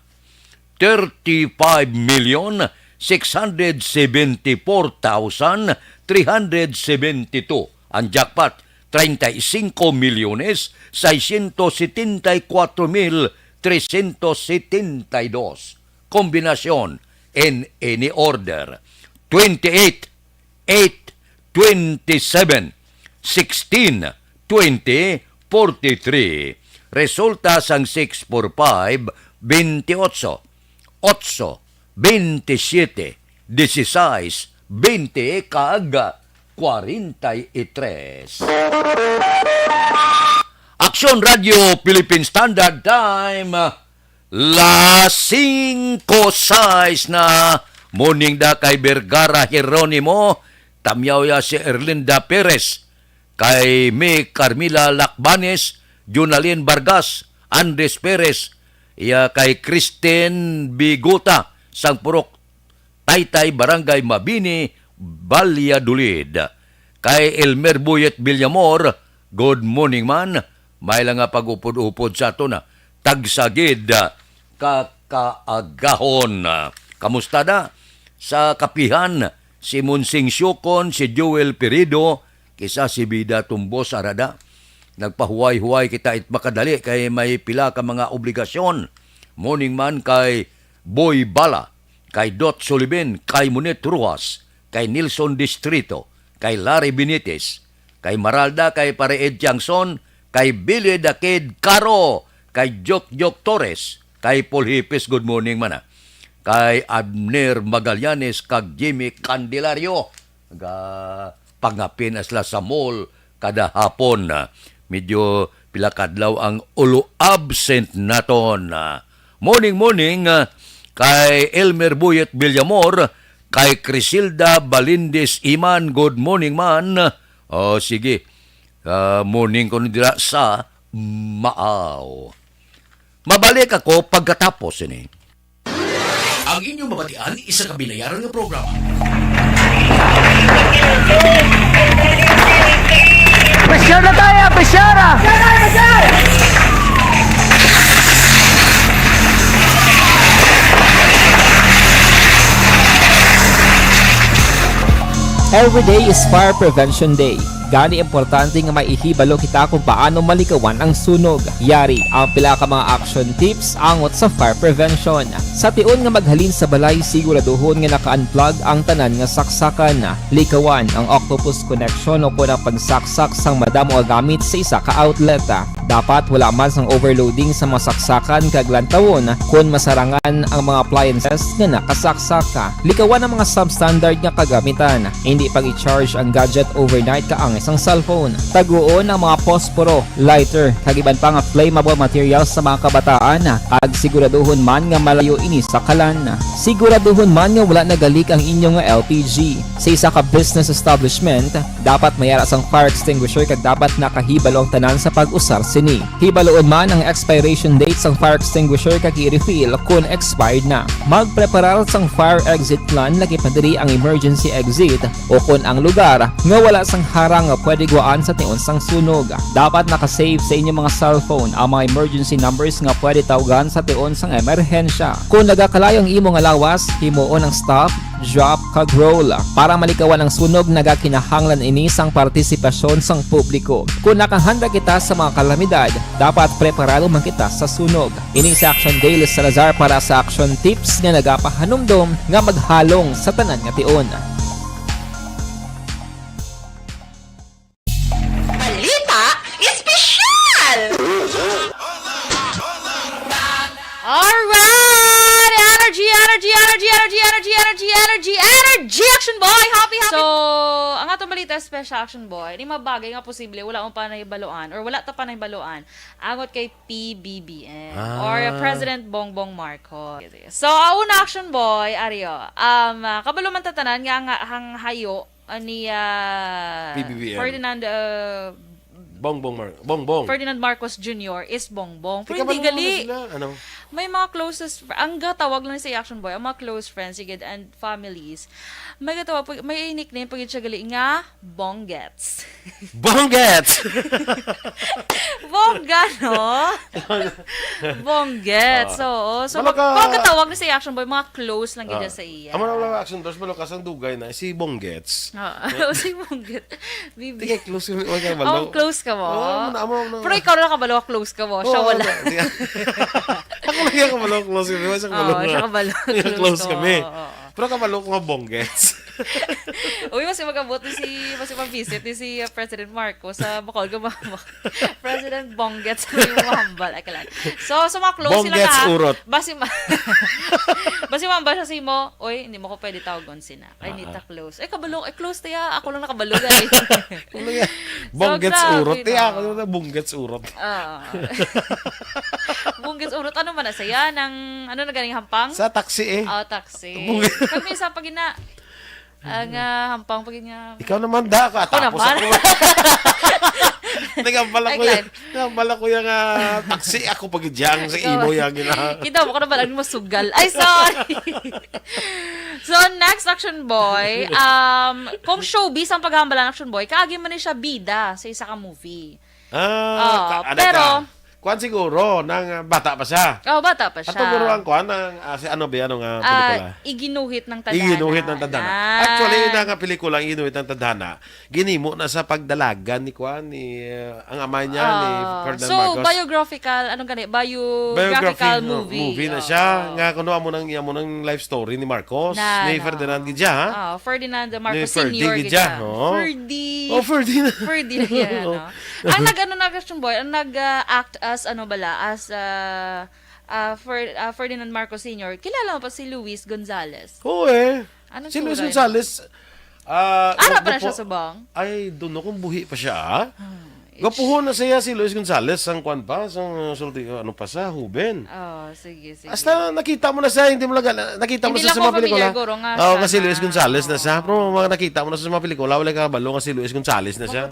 thirty-five million six hundred seventy-four thousand three hundred seventy-two. Ang jackpot, treinta y cinco milyones seiscientos setenta y cuatro mil trescientos setenta y dos. Kombinasyon in any order, twenty-eight, eight, twenty-seven, sixteen, twenty, forty-three. Resulta sang six four five, twenty-eight, eight, twenty-seven, dieciséis, twenty, kag cuarenta y tres. Aksyon Radio Philippine Standard Time, las singko sais na. Morning da kay Vergara Jeronimo, tamyaw ya si Erlinda Perez, kay May Carmila Lacbanes, Junalyn Vargas, Andres Perez, ya kay Kristen Biguta, sang Purok Taytay, Barangay Mabini, Valladolid. Kay Elmer Buyet Villamor, good morning man. May lang nga pag-upod-upod sa aton, ah. Tagsa gid, ah, ka kaagahon. Ah, kamusta da? Sa kapihan, si Monsing Siokon, si Joel Pirido, kisa si Bida Tumbos, arada. Nagpahuway-huway kita it makadali kay may pila ka mga obligasyon. Morning man kay Boy Bala, kay Dot Sulibin, kay Monet Ruas, kay Nelson Distrito, kay Larry Benitez, kay Maralda, kay Pare Ed Tiangson, kay Billy the Kid Caro, kay Jok Jok Torres, kay Paul Hipis, good morning man, ah. Kay Abner Magallanes, kag Jimmy Candelario. Ga-, pangapin na sila sa mall kada hapon. Medyo pila kadlaw ang ulo absent naton. Morning, morning, ah, kay Elmer Buyet Villamor, kay Crisilda Balindis Iman, good morning man. O, sige. Ah, morning ko dira sa Maaw. Mabalik ako pagkatapos ini. Ang inyong mabatian, isa ka binayaran nga programa. Pressure na tayo, pressure! Every day is Fire Prevention Day. Gani, importante nga may ihibalo kita kung paano malikawan ang sunog. Yari ang pila ka mga action tips angot sa fire prevention. Sa tion nga maghalin sa balay, siguraduhon nga naka-unplug ang tanan nga saksakan. Likawan ang octopus connection o kon ang pagsaksak sang madamo nga gamit sa isa ka outlet. Dapat wala man sang overloading sa mga saksakan kag lantawon kon masarangan ang mga appliances nga nakasaksak. Likawan ang mga substandard nga kagamitan. Indi pag-i-charge ang gadget overnight kaangay sang cellphone. Taguon ang mga posporo, lighter, kag iban pa nga flammable materials sa mga kabataan, kag siguraduhon man nga malayo ini sa kalan. Siguraduhon man nga wala nagalik ang inyo nga L P G. Sa isa ka business establishment, dapat may ara sang fire extinguisher kag dapat nakahibalo ang tanan sa pag-usar sini. Hibaloon man ang expiration date sang fire extinguisher kag i-refill kon expired na. Magpreparar sang fire exit plan, lakip na diri ang emergency exit, o kon ang lugar nga wala sang harang nga pwede gwaan sa tion sang sunog. Dapat naka-save sa inyo mga cellphone ang mga emergency numbers nga pwede tawgan sa tion sang emerhensya. Kon nagakalayo ang imo nga lawas, himuon ang stop Drop kag roll. Para malikawan ang sunog, nagakinahanglan ini sang partisipasyon sang publiko. Kung nakahanda kita sa mga kalamidad, dapat preparado man kita sa sunog. Ini si Action Dale Salazar para sa Action Tips nga nagapahanumdom nga maghalong sa tanan nga tion. Balita Espesyal! Alright! Energy, energy, energy, energy, energy, energy, energy, energy, Action Boy! Happy, happy! So, ang atong balita special, Action Boy, ni mabagay nga posible wala mo pa nahibaluan or wala ta pa nahibaluan angot kay P B B M or Ah. President Bongbong Marcos. So, ang una, Action Boy, Ario, um, ah, kabalo man ta tanan nga ang, ang hayo ani ah, P B B M. Ferdinand ah, Bongbong Mar Bongbong. Ferdinand Marcos Junior is Bongbong. Pero Tika, hindi Bongbong gali. Sila, ano? May mga closest fr- ang gatawag lang sa Action Boy, ang mga close friends, sigid, and families. May gatawag pag- may nickname pagid siya gali nga Bonggets. Bonggets! Bongga, no? Bonggets, oo. So, Balo mag- ka- pagkatawag ni sa Action Boy, mga close lang gid sa iya. Amo na lang Action Boys, balo ka sang dugay na si Bonggets. Oo, si Bonggets. Bibi. Tika, close kami. Oy, kaya Oh, close ka mo. Oo, amo na, amo na. Pero ikaw na kabalo, close ka mo. Siya Oo, wala. ano, tika. Ako lang yung kabalo, close kami. Sa kabalo. Oo, siya kabalo. Close ka. kami. Oo, oo. Pero kabalo ko nga Bonggets. Uy, mas magabot ni si, mas mabisit ni si uh, President Marcos sa Bacol Gumama. President Bonggets ang yung mahambal. Ay, kalan. So, sa mga close sila Bonggets ka, urot. Basi ma- Basi mahambal siya sa imo, oy, hindi mo ko pwede tawagon sina. Ay, hindi Ah, ta close. Ay, kabalo, ay, close tayo. Ako lang nakabalo, guys. Ano yan? Bonggets grabe, urot. no? Tiya, ako na Bonggets urot. Ah. Bonggets urot. Ano man na saya? Nang, ano na ganing hampang? Sa taxi eh. Oh, taxi. Bonggets. Kag minsan pag ina, ang ah, hampang pag nga Ikaw naman da ka. Ako Tapos naman. ako. Nagambala ko Ay, yung, nagambala ko yung ah, taxi. Ako pag idyang sa imo yung gina. Kita mo ko na ba lang masugal? Ay, sorry. So, next, Action Boy. Um, kung showbiz ang paghambalan, Action Boy, kaagi man ni siya bida sa isa ka movie. Ah, Oo, ka- ano pero ka? Kuan siguro, nang ah, bata pa siya. Oh, bata pa siya. Ato guro ang kuan, ang ah, si ano ba yan, ang ah, Ah, pelikula? Iginuhit ng Tadhana. Iginuhit ng Tadhana. Yan. Actually, yun na nga pelikula, ang Iginuhit ng Tadhana, ginimo na sa pagdalagan ni kuan, ni ah, ang amay niya, ni Ah, Ferdinand so, Marcos. Biographical, anong gani? Biographical Biography, no, movie. movie na Oo. siya. Nga kuno amo nang amo nang life story ni Marcos, Na, ni na. Ferdinand gid siya, ha? Ah, Ferdinand Marcos Ferdy Senior gid gid siya, siya. oo. Ferdy. Oh, Ferdinand. Ferdy na yan, no? Ang nag-ano na, Christian Boy, ang nag-act as, ano bala, as uh, uh, Fer- uh, Ferdinand Marcos Senior, kilala mo pa si Luis Gonzalez? Oo eh. Anong Si Luis sura? Gonzalez, ah, Ara pa na gwapo- siya subong? Ay, don't know kung buhi pa siya, ah. Hmm. Gwapuhon na siya si Luis Gonzalez, sang kuan pa, sang sulti, ano pa sa Huben. Oh, sige, sige. Hasta nakita mo na siya, hindi mo lang, nakita mo Hindi siya lang sa mga ko familiar, pelikula. guro, nga Oo, siya nga si Luis na. Gonzalez na siya. Oo. Pero mga nakita mo na siya sa mga pelikula, wala ka kabalo nga si Luis Gonzalez na siya.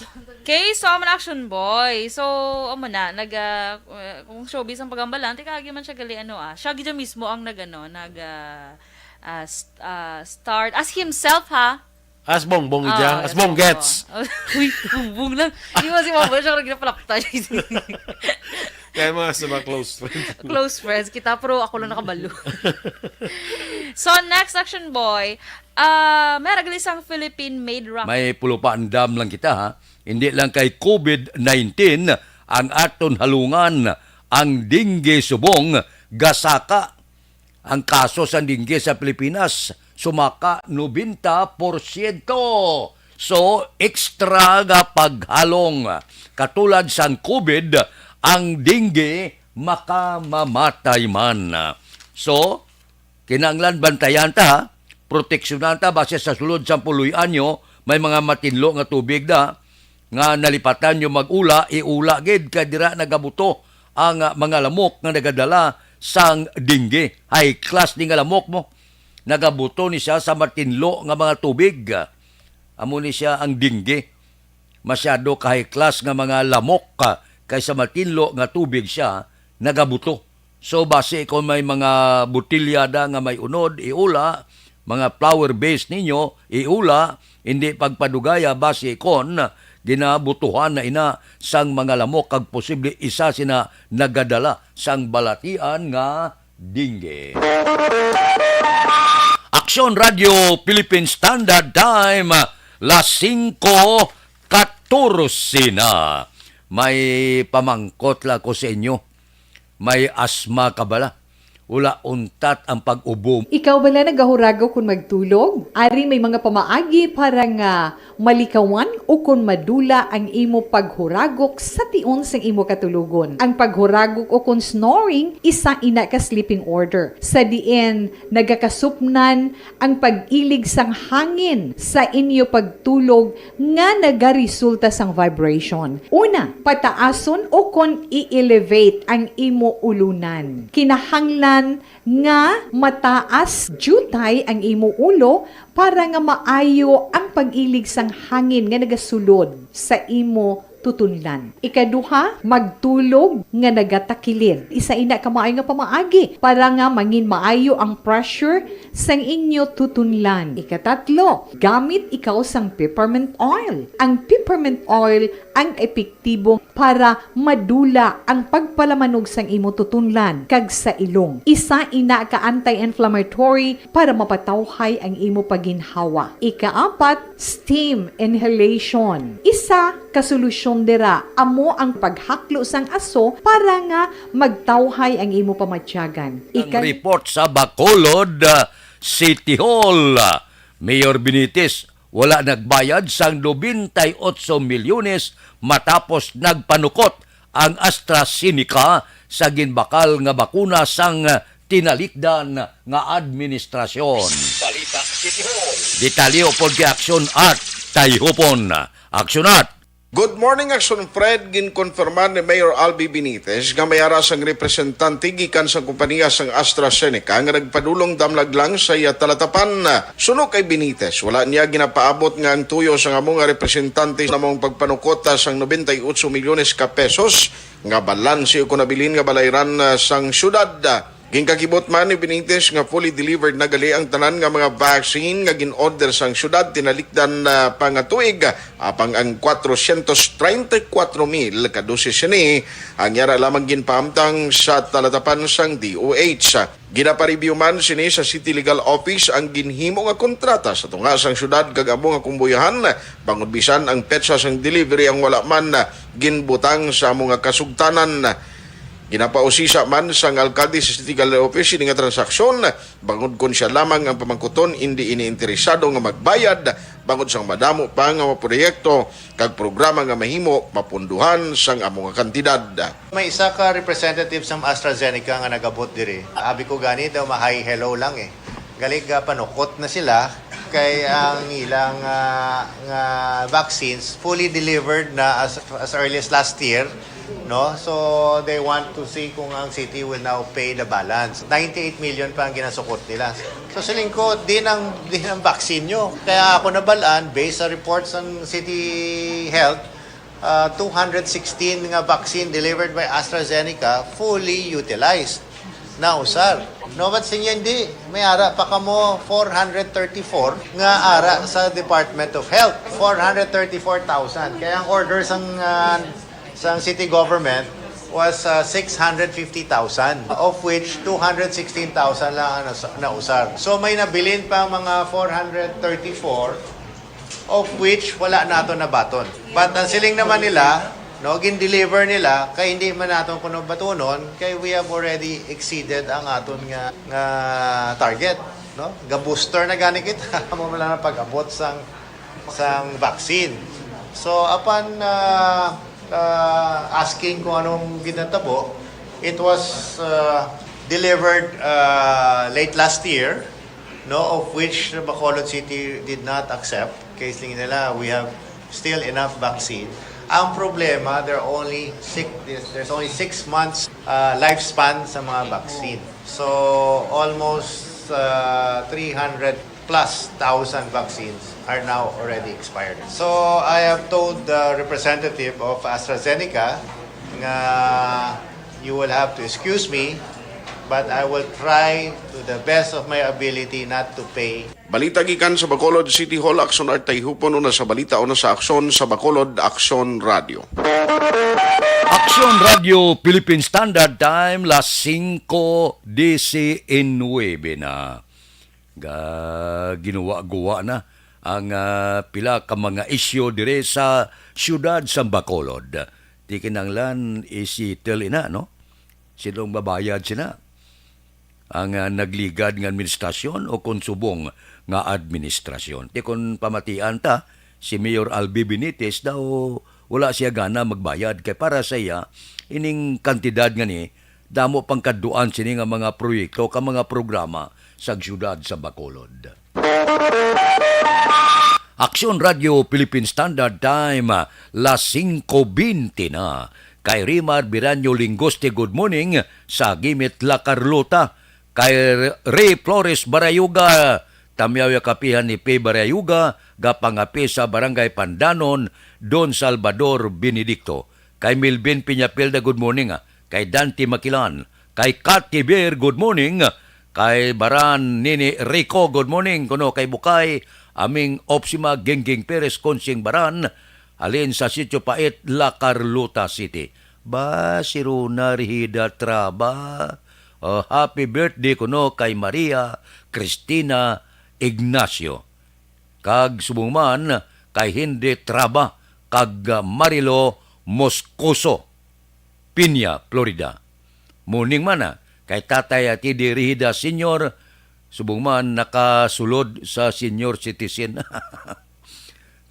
Okay, so amo na, Action Boy. So, amo na, nag, ah, uh, kung showbiz ang pagambalan, tika agi man siya gali, ano ah. Siya gid mismo ang nag, ano, nag, ah, ah, st- ah, starred as himself, ha? As Bongbong ija, Ah, as Bonggets. Uy, Bongbong lang. Di ba si Bongbong siya ginapalakta? Kaya mga sa mga close friends. Close friends kita, pero ako lang nakabalo. So, next, Action Boy, ah, may ragal isang Philippine-made rocket. May pulupaandam lang kita, ha. Hindi lang kay COVID nineteen ang aton halungan, ang dengue subong gasaka. Ang kaso sa dengue sa Pilipinas sumaka nobenta porsyento. So, extra nga paghalong. Katulad sang COVID, ang dengue makamamatay man. So, kinahanglan bantayan ta, ha? Proteksyonan ta base sa sulod sang puloy anyo, may mga matinlo nga tubig da nga nalipatan nyo mag-ula, iula gid kay dira nagabuto ang ah, mga lamok nga nagadala sang dengue. High class ni nga lamok mo. Nagabuto ni siya sa matinlo nga mga tubig. Amo ni siya ang dengue. Masyado ka high class nga mga lamok ah, kay sa matinlo nga tubig siya nagabuto. So, basi kon may mga botelya da nga may unod, iula, mga flower vase ninyo, iula, hindi pagpadugaya basi kon ginabutuhan na ina sang mga lamok kag posible isa sina nagadala sang balatian nga dengue. Aksyon Radio Philippine Standard Time, las singko katorse na. May pamangkot la ko sa inyo. May asma ka bala? Wala untat ang pag-ubo. Ikaw bala nagahuragok kon magtulog? Ari may mga pamaagi para nga malikawan o kon madula ang imo paghuragok sa tion sang imo katulogon. Ang paghuragok o kon snoring, isa ina ka sleeping order, sa diin nagakasupnan ang pag-ilig sang hangin sa inyo pagtulog nga nagaresulta sang vibration. Una, pataason o kon i-elevate ang imo ulunan. Kinahanglan nga mataas diutay ang imo ulo para nga maayo ang pag-ilig sang hangin nga nagasulod sa imo tutunlan. Ikaduha, magtulog nga nagatakilid. Isa ina ka maayo nga pamaagi para nga mangin maayo ang pressure sang inyo tutunlan. Ikatatlo, gamit ikaw sang peppermint oil. Ang peppermint oil ang epektibo para madula ang pagpalamanog sang imo tutunlan kag sa ilong. Isa ina ka anti-inflammatory para mapatawhay ang imo paginhawa. Ikaapat, steam inhalation. Isa ka solusyon dira amo ang paghaklo sang aso para nga magtawhay ang imo pamatyagan. Ang Ika- report sa Bacolod, uh, City Hall, uh, Mayor Benitez, wala nagbayad sang nobenta y otso milyones matapos nagpanukot ang AstraZeneca sa ginbakal nga bakuna sang tinalikdan nga administrasyon. Balita City Hall. Detalye upod kay Action Art Tayhupon. Action Art. Good morning, Action Fred. Ginkonfirmar ni Mayor Albi Benitez nga may ara sang representante gikan sa kompanya sang AstraZeneca nga nagpadulong damlag lang sa iya talatapan. Suno kay Benitez, wala niya ginapaabot nga ang tuyo sang amo nga representante sa among pagpanukot sang nobenta y otso milyones ka pesos nga balanse o kon nabilin nga balayran, ah, sang syudad. Ginkakibot man ni Benitez nga fully delivered na gali ang tanan nga mga vaccine nga gin-order sang syudad tinalikdan, ah, pa nga tuig, apang ang kwatrocientos treinta y cuatro mil ka dosis sini ang yara lamang ginpahamtang sa talatapan sang D O H. Ginapareview man sini sa City Legal Office ang ginhimo nga kontrata sa tunga sang syudad kag amo nga kumbuyahan, bangod bisan ang petsa sang delivery ang wala man ginbutang sa amo nga kasugtanan. Ginapausisa man sang alkalde sa City Legal Office ini nga transaksyon, bangod kon sia lamang ang pamangkuton, indi ini interesado nga magbayad, bangod sang madamo pa nga mga proyekto kag programa nga mahimo mapunduhan sang amo nga kantidad. May isa ka representative sang AstraZeneca nga nag-abot diri. Abi ko gani daw ma-hi hello lang eh. Galing ga panukot na sila kay ang ilang, ah, nga vaccines fully delivered na as, as early as last year, no? So they want to see kung ang city will now pay the balance. Ninety-eight million pa ang ginasukot nila. So siling ko, di nang, di nang vaccine nyo. Kaya ako nabalaan, based sa reports ng City Health, uh, two hundred sixteen nga vaccine delivered by AstraZeneca fully utilized. Nausar. No, but sinyo hindi, may ara pa kamo four hundred thirty-four nga ara sa Department of Health. Four hundred thirty-four thousand. Kaya ang order sang, uh, sang city government was, uh, six hundred fifty thousand, of which two hundred sixteen thousand lang ang nas-, nausar. So may nabilin pa mga four hundred thirty-four, of which wala nato nabaton. But ang siling naman nila, no, gin-deliver nila kay hindi man naton kuno batunon kay we have already exceeded ang aton nga, nga target, no? Ga-booster na gani kita, amo man lang ang pag-abot sang, sang vaccine. So upon, uh, uh, asking kung anong ginatabo, it was, uh, delivered, uh, late last year, no, of which Bacolod City did not accept. Kay siling nila, we have still enough vaccine. Ang problema, there are only six, there's only six months, uh, lifespan sa mga vaccine. So almost, uh, three hundred plus thousand vaccines are now already expired. So I have told the representative of AstraZeneca nga you will have to excuse me, but I will try to the best of my ability not to pay. Balita gikan sa Bacolod City Hall, Action Art Tayhupon, una sa balita, una sa aksyon sa Bacolod, Aksyon Radio. Aksyon Radio Philippine Standard Time, las singko diecinuebe na. Ga-, ginuwa-guwa na ang, ah, pila ka mga isyu dire sa siyudad sa Bacolod. Ti kinahanglan i-settle ina, no? Sinong mabayad sina? Ang, ah, nagligad nga administrasyon o kon subong nga administrasyon? Ti kon pamatian ta, si Mayor Albi Benitez daw wala siya gana magbayad, kay para sa iya, ining kantidad nga ni, damo pang kadtuan sini nga mga proyekto ka mga programa sa siyudad sa Bacolod. Aksyon Radio Philippine Standard Time, las singko bente na. Kay Rimar Biranyo Lingoste, good morning, sa Gimit La Carlota. Kay Ray Flores Barayuga, Tamyaw ya kapihan ni P Barayuga, gapangapi sa Barangay Pandanon, Don Salvador Benedicto. Kay Melvin Peñapilda, good morning, ah. Kay Dante Makilan, kay Kat Tibier, good morning. Kay Baran Nini Rico, good morning. Kuno kay Bukay, Aming Opsima, Gingging Perez, Konsing Baran, halin sa Sitio Pait, La Carlota City. Ba, si Rona Rihida Traba. Oh, happy birthday kuno kay Maria Cristina Ignacio. Kag subong man kay Henry Traba kag Marilo Moscoso, Piña, Florida. Morning man, ah, kay Tatay Atidi Rihida Senior, subong man nakasulod sa senior citizen.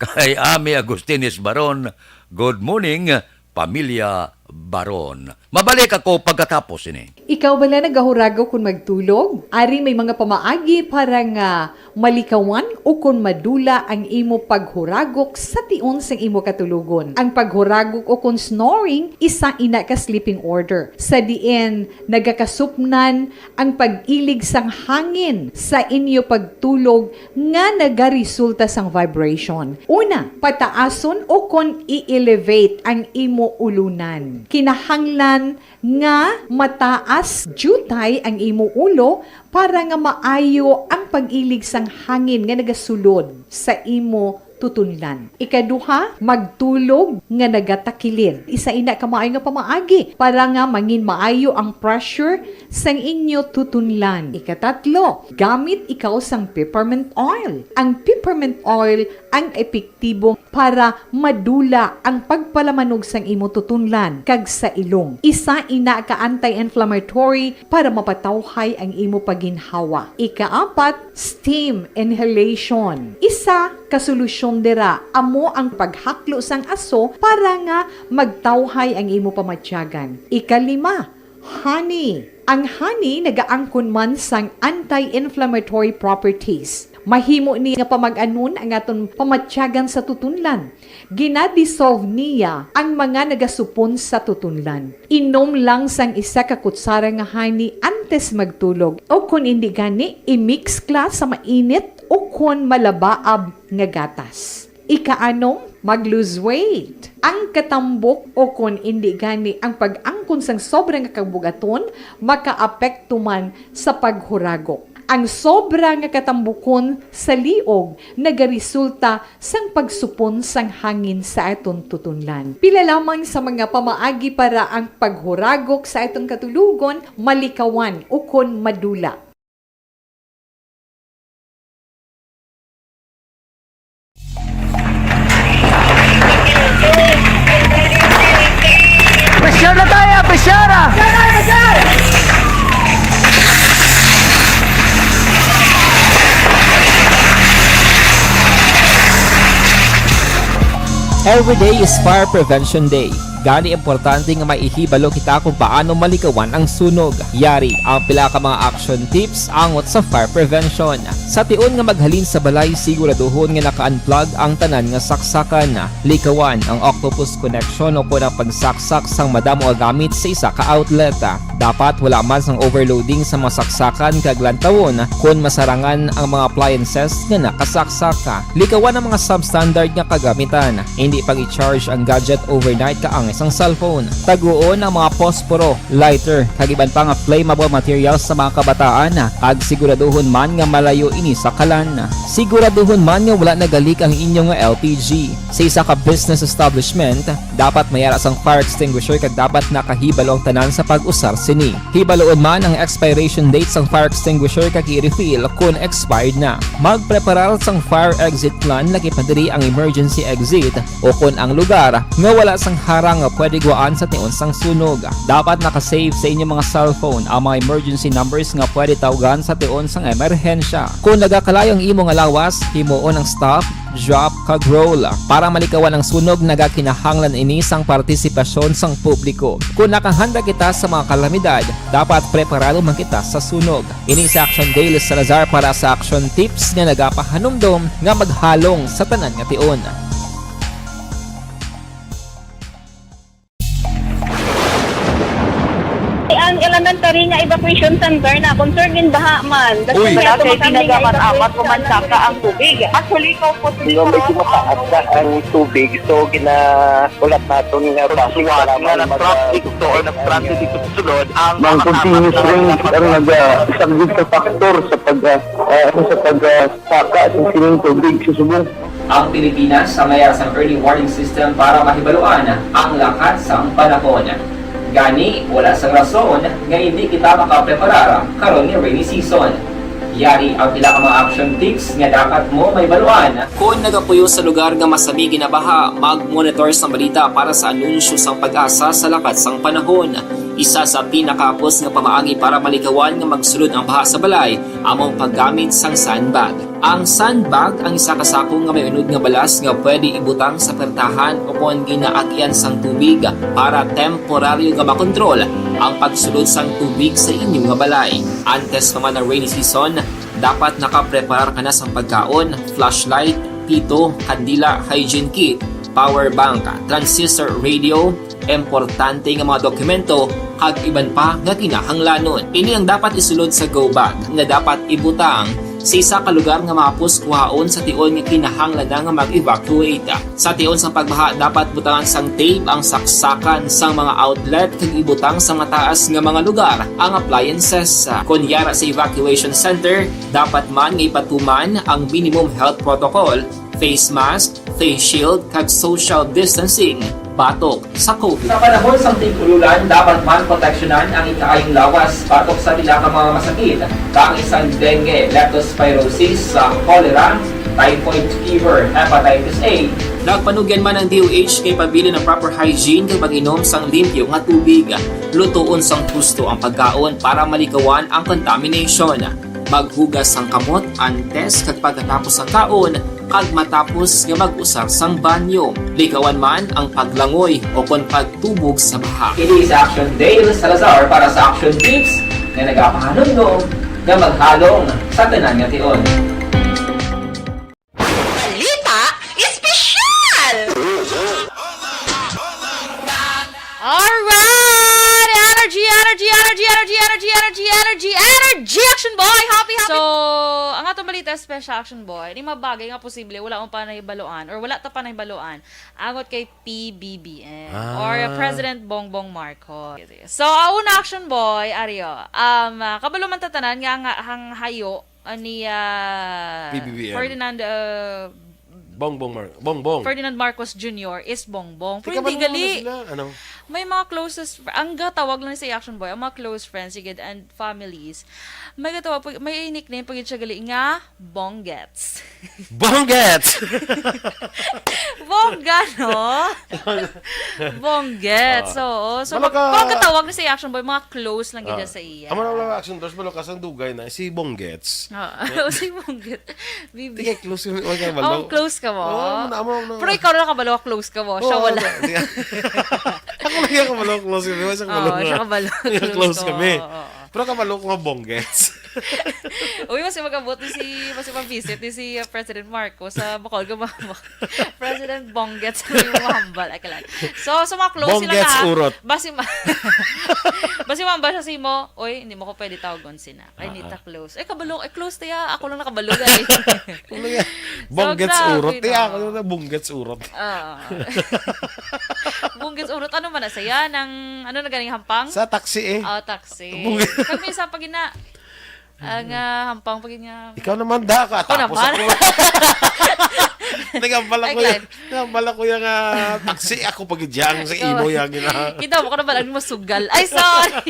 Kay Ami Agustines Baron, good morning, Pamilya Baron. Mabalik ako pagkatapos ini. Ikaw bala nagahuragok kon magtulog? Ari may mga pamaagi para nga malikawan ukon madula ang imo paghuragok sa tion sang imo katulogon. Ang paghuragok ukon snoring, isa ina ka sleeping order, sa diin nagakasupnan ang pag-ilig sang hangin sa inyo pagtulog nga nagaresulta sang vibration. Una, pataason ukon i-elevate ang imo ulunan. Kinahanglan nga mataas diutay ang imo ulo para nga maayo ang pag-ilig sang hangin nga nagasulod sa imo tutunlan. Ikaduha, magtulog nga nagatakilid. Isa ina ka maayo nga pamaagi para nga mangin maayo ang pressure sang inyo tutunlan. Ikatatlo, gamit ikaw sang peppermint oil. Ang peppermint oil ang epektibo para madula ang pagpalamanog sang imo tutunlan kag sa ilong. Isa ina ka anti-inflammatory para mapatawhay ang imo paginhawa. Ikaapat, steam inhalation. Isa ka solusyon dira amo ang paghaklo sang aso para nga magtawhay ang imo pamatyagan. Ikalima, honey. Ang honey nagaangkon man sang anti-inflammatory properties. Mahimo ni nga pamag-anon ang aton pamatyagan sa tutunlan. Gina-dissolve niya ang mga nagasupon sa tutunlan. Inom lang sang isa ka kutsara nga honey antes magtulog, o kon indi gani, i-mix ka sa mainit o kon malabaab nga gatas. Ikaanom, mag-lose weight. Ang katambok o kon indi gani ang pag-angkon sang sobra nga kabug-aton makaapekto man sa paghuragok. Ang sobra nga katambukon sa liog nagaresulta sang pagsupon sang hangin sa aton tutunlan. Pila lamang sa mga pamaagi para ang paghuragok sa aton katulogon malikawan ukon madula. Pressure na tayo, pressure na! Every day is Fire Prevention Day. Gani, importante nga may ihibalo kita kung paano malikawan ang sunog. Yari ang pila ka mga action tips angot sa fire prevention. Sa tion nga maghalin sa balay, siguraduhon nga naka-unplug ang tanan nga saksakan. Likawan ang octopus connection o kon ang pagsaksak sang madamo nga gamit sa isa ka outlet. Dapat wala man sang overloading sa mga saksakan kag lantawon kon masarangan ang mga appliances nga nakasaksak. Likawan ang mga substandard nga kagamitan. Indi pag-i-charge ang gadget overnight ka ang sang cellphone. Taguon ang mga posporo, lighter, kag iban pa nga flammable materials sa mga kabataan, kag siguraduhon man nga malayo ini sa kalan. Siguraduhon man nga wala nagalik ang inyo nga L P G. Sa isa ka business establishment, dapat may ara sang fire extinguisher kag dapat nakahibalo ang tanan sa pag-usar sini. Hibaluon man ang expiration date sang fire extinguisher kag i-refill kon expired na. Magpreparar sang fire exit plan, laki pa diri ang emergency exit o kon ang lugar nga wala sang harang nga pwede guwaan sa tion sang sunog. Dapat naka-save sa inyo mga cellphone ang mga emergency numbers nga pwede tawgan sa tion sang emerhensya. Kon nagakalayo ang imo nga lawas, himuon ang stop, drop, kag roll. Para malikawan ang sunog, nagakinahanglan ini sang partisipasyon sang publiko. Kon nakahanda kita sa mga kalamidad, dapat preparado man kita sa sunog. Ini si Action Dale Salazar para sa Action Tips nga nagapahanumdom nga maghalong sa tanan nga tion. Ang elementary nga evacuation center na concerned in baha man. Uy. Wala kay tinaga man amat ko man saka ang tubig. Actually, ikaw po, di ba, medyo mataas na ang tubig, so ginahulat naton nga basi nga nag-traffic to or nag-transit dito sa sulod ang mga continuous rain ang naga-, isa gid sa factor sa pag, ah, ah, ano, sa pag, ah, saka sa sining tubig sa subong. Ang Pilipinas sa mayar sang early warning system para mahibaluan ang lakat sang panahon. Gani, wala sang rason nga hindi kita makapreparar karon nga rainy season. Yari ang pila ka mga action tips nga dapat mo mahibaluan. Kon nagapuyo sa lugar nga masami ginabaha, mag-monitor sang balita para sa anunsyo sang PAGASA sa lakat sang panahon. Isa sa pinakahapos nga pamaagi para malikawan nga magsulod ang baha sa balay amo ang paggamit sang sandbag. Ang sandbag ang isa ka sako nga may unod nga balas nga pwede ibutang sa pertahan o kon ginaagyan sang tubig para temporaryo nga makontrol ang pagsulod sang tubig sa inyo nga balay. Antes pa man ang rainy season, dapat nakapreparar ka na sang pagkaon, flashlight, pito, kandila, hygiene kit, power bank, transistor radio, importante nga mga dokumento, kag iban pa nga kinahanglanon. Ini ang dapat isulod sa go bag nga dapat ibutang sa isa ka lugar nga mahapos kuhaon sa tion nga kinahanglan na nga mag-evacuate. Sa tion sang pagbaha, dapat butangan sang tape ang saksakan sang mga outlet kag ibutang sa mataas nga mga lugar ang appliances. Kon yara sa evacuation center, dapat man nga ipatuman ang minimum health protocol, face mask, face shield, kag social distancing batok sa COVID. Sa panahon sang tig-ululan, dapat man proteksyonan ang ikaayong lawas batok sa pila ka mga masakit, kaangay sang dengue, leptospirosis, sa cholera, typhoid fever, hepatitis A. Nagpanugyan man ang D O H nga ipabilin ang proper hygiene kag pag-inom sang limpyo nga tubig. Lutoon sang husto ang pagkaon para malikawan ang contamination. Maghugas sang kamot antes kag pagkatapos sang kaon, kag matapos nga mag-usar sang banyo. Likawan man ang paglangoy o kon pagtubog sa baha. Ini si Action Dale Salazar para sa Action Tips nga nagapahanumdom nga maghalong sa tanan nga tion. Balita Espesyal! Alright! Energy, energy, energy, energy, energy, energy, energy, energy, Action Boy! Happy, happy! So, ang atong balita special, Action Boy, ni mga bagay nga posible wala mo pa nahibaluan or wala ta pa nahibaluan angot kay P B B M Ah. or President Bongbong Marcos. So, ang una, Action Boy, Ario, um, ah, kabalo man ta tanan nga ang, ang hayo, ah, ni, ah, P B B M. Ferdinand, ah, Bongbong Mar-, Bongbong. Ferdinand Marcos Junior is Bongbong. Pero hindi gali. Sila, ano? May mga closest fr-, ang gatawag lang sa Action Boy, ang mga close friends, sige, and families. May gatawag, may nickname pa gid siya gali nga Bonggets. Bonggets! Bongga, no? Bonggets, Ah. oo. So, Balo mag-, ka magkatawag ni sa Action Boy, mga close lang gid Ah. sa iya. Amo na lang Action Boys, balo ka sang dugay na, si Bonggets. Oo, si Bonggets. Bibi. Tingay, close kami. Wala ka balo. Oh, close ka mo? Oo, amo na, amo na. Pero ikaw na nakabalo, close ka mo. Siya Oo, wala. Di-, ako lang yung kabalo, close kami. Wala siya kabalo. Oo, siya kabalo. Close Close ka, kami. Oo, oo. Pero kabalo ko nga Bonggets. Uy, mas mag-abot ni si, mas mag-visit ni si, uh, President Marcos sa Bacolod, Gumama. President Bonggets ang imo hambal. Ay, kalag. So, sa mga close sila Bonggets na, urot. Basi ma-, basi mambal siya sa imo, "Oy, hindi mo ko pwede tawagon sina. Kay Ah, nita ah. close." Eh, kabalo, eh, close tiya. Ako lang nakabalo, guys. Ano yan? So, Bonggets grabe, urot. Tiya, no? Ako na Bonggets urot. Ah. Guys, urot, ano man na saya? Nang, ano na ganing hampang? Sa taxi eh. Oh, taxi. Bung- Kag minsan pag ina, ang ah, hampang pag ina. Ikaw naman da ka. Ako Tapos naman. Ako. Nagambala ko Ay, yung, nagambala ko yung ah, taxi ako pag idyang sa imo yung gina. Kita mo ko na ba lang masugal? Ay, sorry.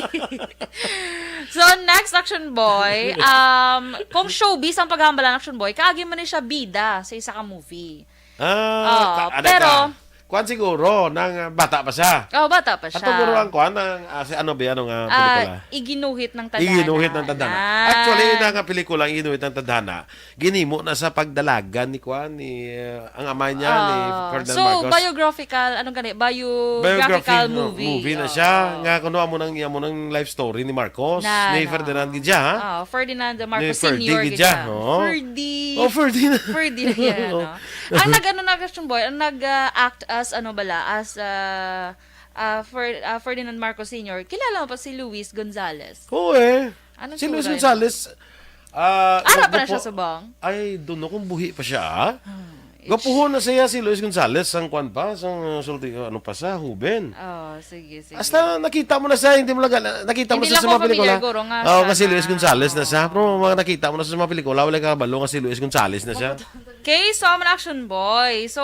So, next, Action Boy, um, kung showbiz ang paghambalan, Action Boy, kaagi man ni siya bida sa isa ka movie. Ah, Oh, ka- ano pero ka? Kuan siguro, nang ah, bata pa siya. Oh, bata pa siya. Ato guro ang kuan, ang, ah, si ano ba yan, ang ah, Ah, pelikula? Iginuhit ng Tadhana. Iginuhit ng Tadhana. Ah. Actually, na nga pelikula, Iginuhit ng Tadhana, ginimo na sa pagdalagan ni kuan, ni ah, ang amay niya, ni Ah, Ferdinand so, Marcos. Biographical, anong gani? Biographical Biography, no, movie. Movie na Oo. siya. Nga kuno amo nang, amo nang life story ni Marcos, Na, ni na. Ferdinand gid siya, ha? Ah, Ferdinand Ni Marcos Ferdy Senior gid gid siya, siya. Oo. Ferdy. Oh, Ferdy na. Ferdy na yan, Oo. no? Ang nag-ano na, Christian Boy, ang nag-act as, ano bala, as ah, ah, Fer- ah, Ferdinand Marcos Senior, kilala mo pa si Luis Gonzalez? Oo eh. Anong Si Luis sura niya? Gonzalez, ah, Ara pa na nagbupo- siya subong? I don't know kung buhi pa siya, ah. Hmm. Gwapuhon na siya si Luis Gonzalez, sang kwan pa, sang uh, sulti, ano pa sa, huben. Oh, sige, sige. Hasta nakita mo na siya, hindi mo lang, nakita mo Hindi siya lang sa ko mga pelikula. familiar, guro, nga Oo, siya nga si Luis na. Gonzalez na siya. Pero mga nakita mo na sa mga pelikula, wala ka kabalo nga si Luis Gonzalez na siya. Okay, so, I'm an action boy. So,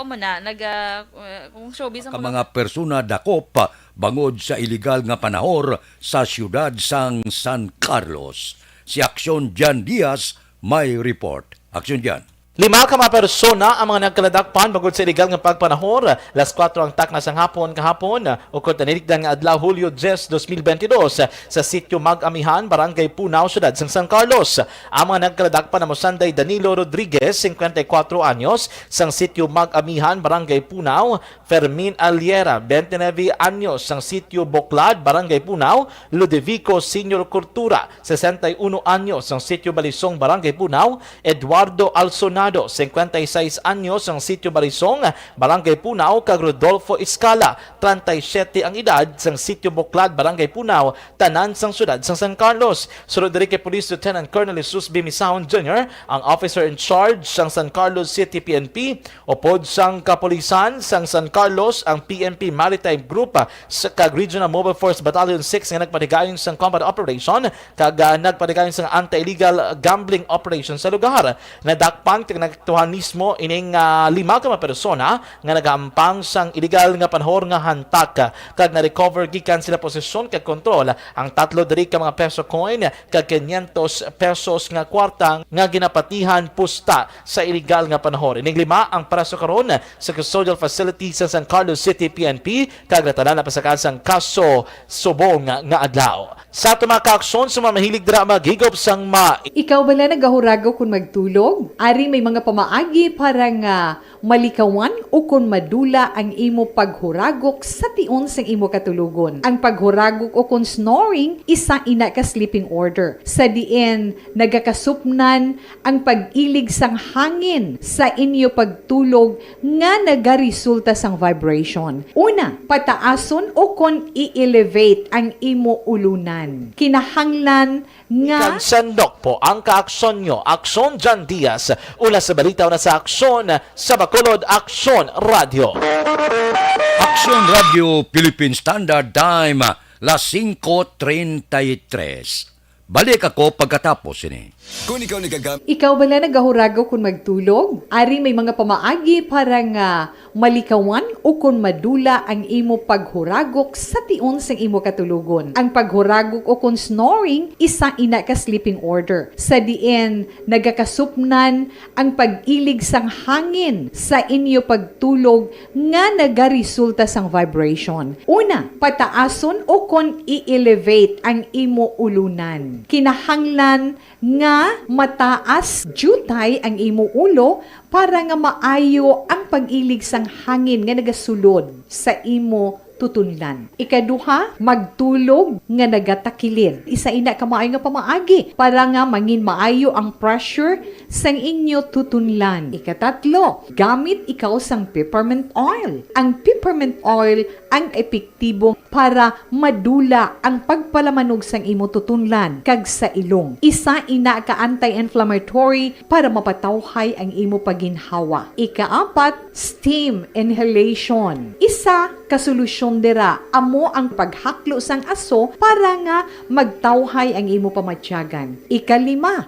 amo na, nag, ah, uh, kung showbiz ang Ka mga mga persona dakop bangod sa iligal nga panahor sa siyudad sang San Carlos. Si Aksyon Jan Diaz may report. Aksyon Jan. Lima ka mga persona ang mga nagkaladakpan bangod sa iligal nga pagpanahor. Las kuwatro ang takna sang hapon kahapon, ukon tanilikdan nga adlaw, Hulyo diyes, dos mil bentidós, sa sitio Mag-Amihan, Barangay Punaw, Siyudad sang San Carlos. Ang mga nagkaladakpan amo sanday Danilo Rodriguez, singkwenta y kuwatro anyos, sang sitio Mag-Amihan, Barangay Punaw, Fermin Aliera, bente nuebe anyos, sang sitio Boklad, Barangay Punaw, Ludovico Senior Cultura, sesenta y uno anyos, sang sitio Balisong, Barangay Punaw, Eduardo Alsonado, singkwenta y seis anyos, sang sitio Balisong, Barangay Punaw, kag Rodolfo Escala, treinta y siete ang edad, sang sitio Boklad, Barangay Punaw, tanan sang siyudad sang San Carlos. Sulod diri kay Police Lieutenant Colonel Jesus B. Misahon Junior, ang officer in charge sang San Carlos City P N P, upod sang kapulisan sang San Carlos, ang P N P Maritime Group, ah, sa, kag Regional Mobile Force Battalion six nga nagpatigayon sang combat operation kag, ah, nagpatigayon sang anti-illegal gambling operation sa lugar. Nadakpan kag natuhan mismo ining, ah, lima ka mga persona nga nagahampang sang iligal nga panahor nga hantak, kag na-recover gikan sila posesyon kag kontrol ang tatlo diri ka mga peso coin kag quinientos pesos nga kwarta nga ginapatihan pusta sa iligal nga panahor. Ining lima ang preso karon sa custodial facility sa San Carlos City P N P kag natanan na pasakad sang kaso subong nga adlaw. Sa ato mga kaaksyon, sa mga mahilig dira maghigop sang ma- Ikaw bala nagahurago kon magtulog? Ari may mga pamaagi para nga malikawan ukon madula ang imo paghuragok sa tion sang imo katulogon. Ang paghuragok ukon snoring, isa ina ka sleeping order, sa diin nagakasupnan ang pag-ilig sang hangin sa inyo pagtulog nga nagaresulta sang vibration. Una, pataason ukon i-elevate ang imo ulunan. Kinahanglan nga Kag sendok po ang kaaksyon nyo. Aksyon Jan Diaz, una sa balita, una sa aksyon, sa Bacolod, Aksyon Radio. Aksyon Radio Philippine Standard Time, las singko treinta y tres. Balik ako pagkatapos sini. Kung ikaw nagagamit Ikaw bala nagahurago kon magtulog? Ari may mga pamaagi para nga malikawan ukon madula ang imo paghuragok sa tion sang imo katulogon. Ang paghuragok ukon snoring, isa ina ka sleeping order, sa diin nagakasupnan ang pag-ilig sang hangin sa inyo pagtulog nga nagaresulta sang vibration. Una, pataason ukon i-elevate ang imo ulunan. Kinahanglan nga mataas diutay ang imo ulo para nga maayo ang pag-ilig sang hangin nga nagasulod sa imo tutunlan. Ikaduha, magtulog nga nagatakilid. Isa ina ka maayo nga pamaagi para nga mangin maayo ang pressure sang inyo tutunlan. Ikatatlo, gamit ikaw sang peppermint oil. Ang peppermint oil ang epektibo para madula ang pagpalamanog sang imo tutunlan kag sa ilong. Isa ina ka anti-inflammatory para mapatawhay ang imo paginhawa. Ikaapat, steam inhalation. Isa ka solusyon dira amo ang paghaklo sang aso para nga magtawhay ang imo pamatyagan. Ikalima,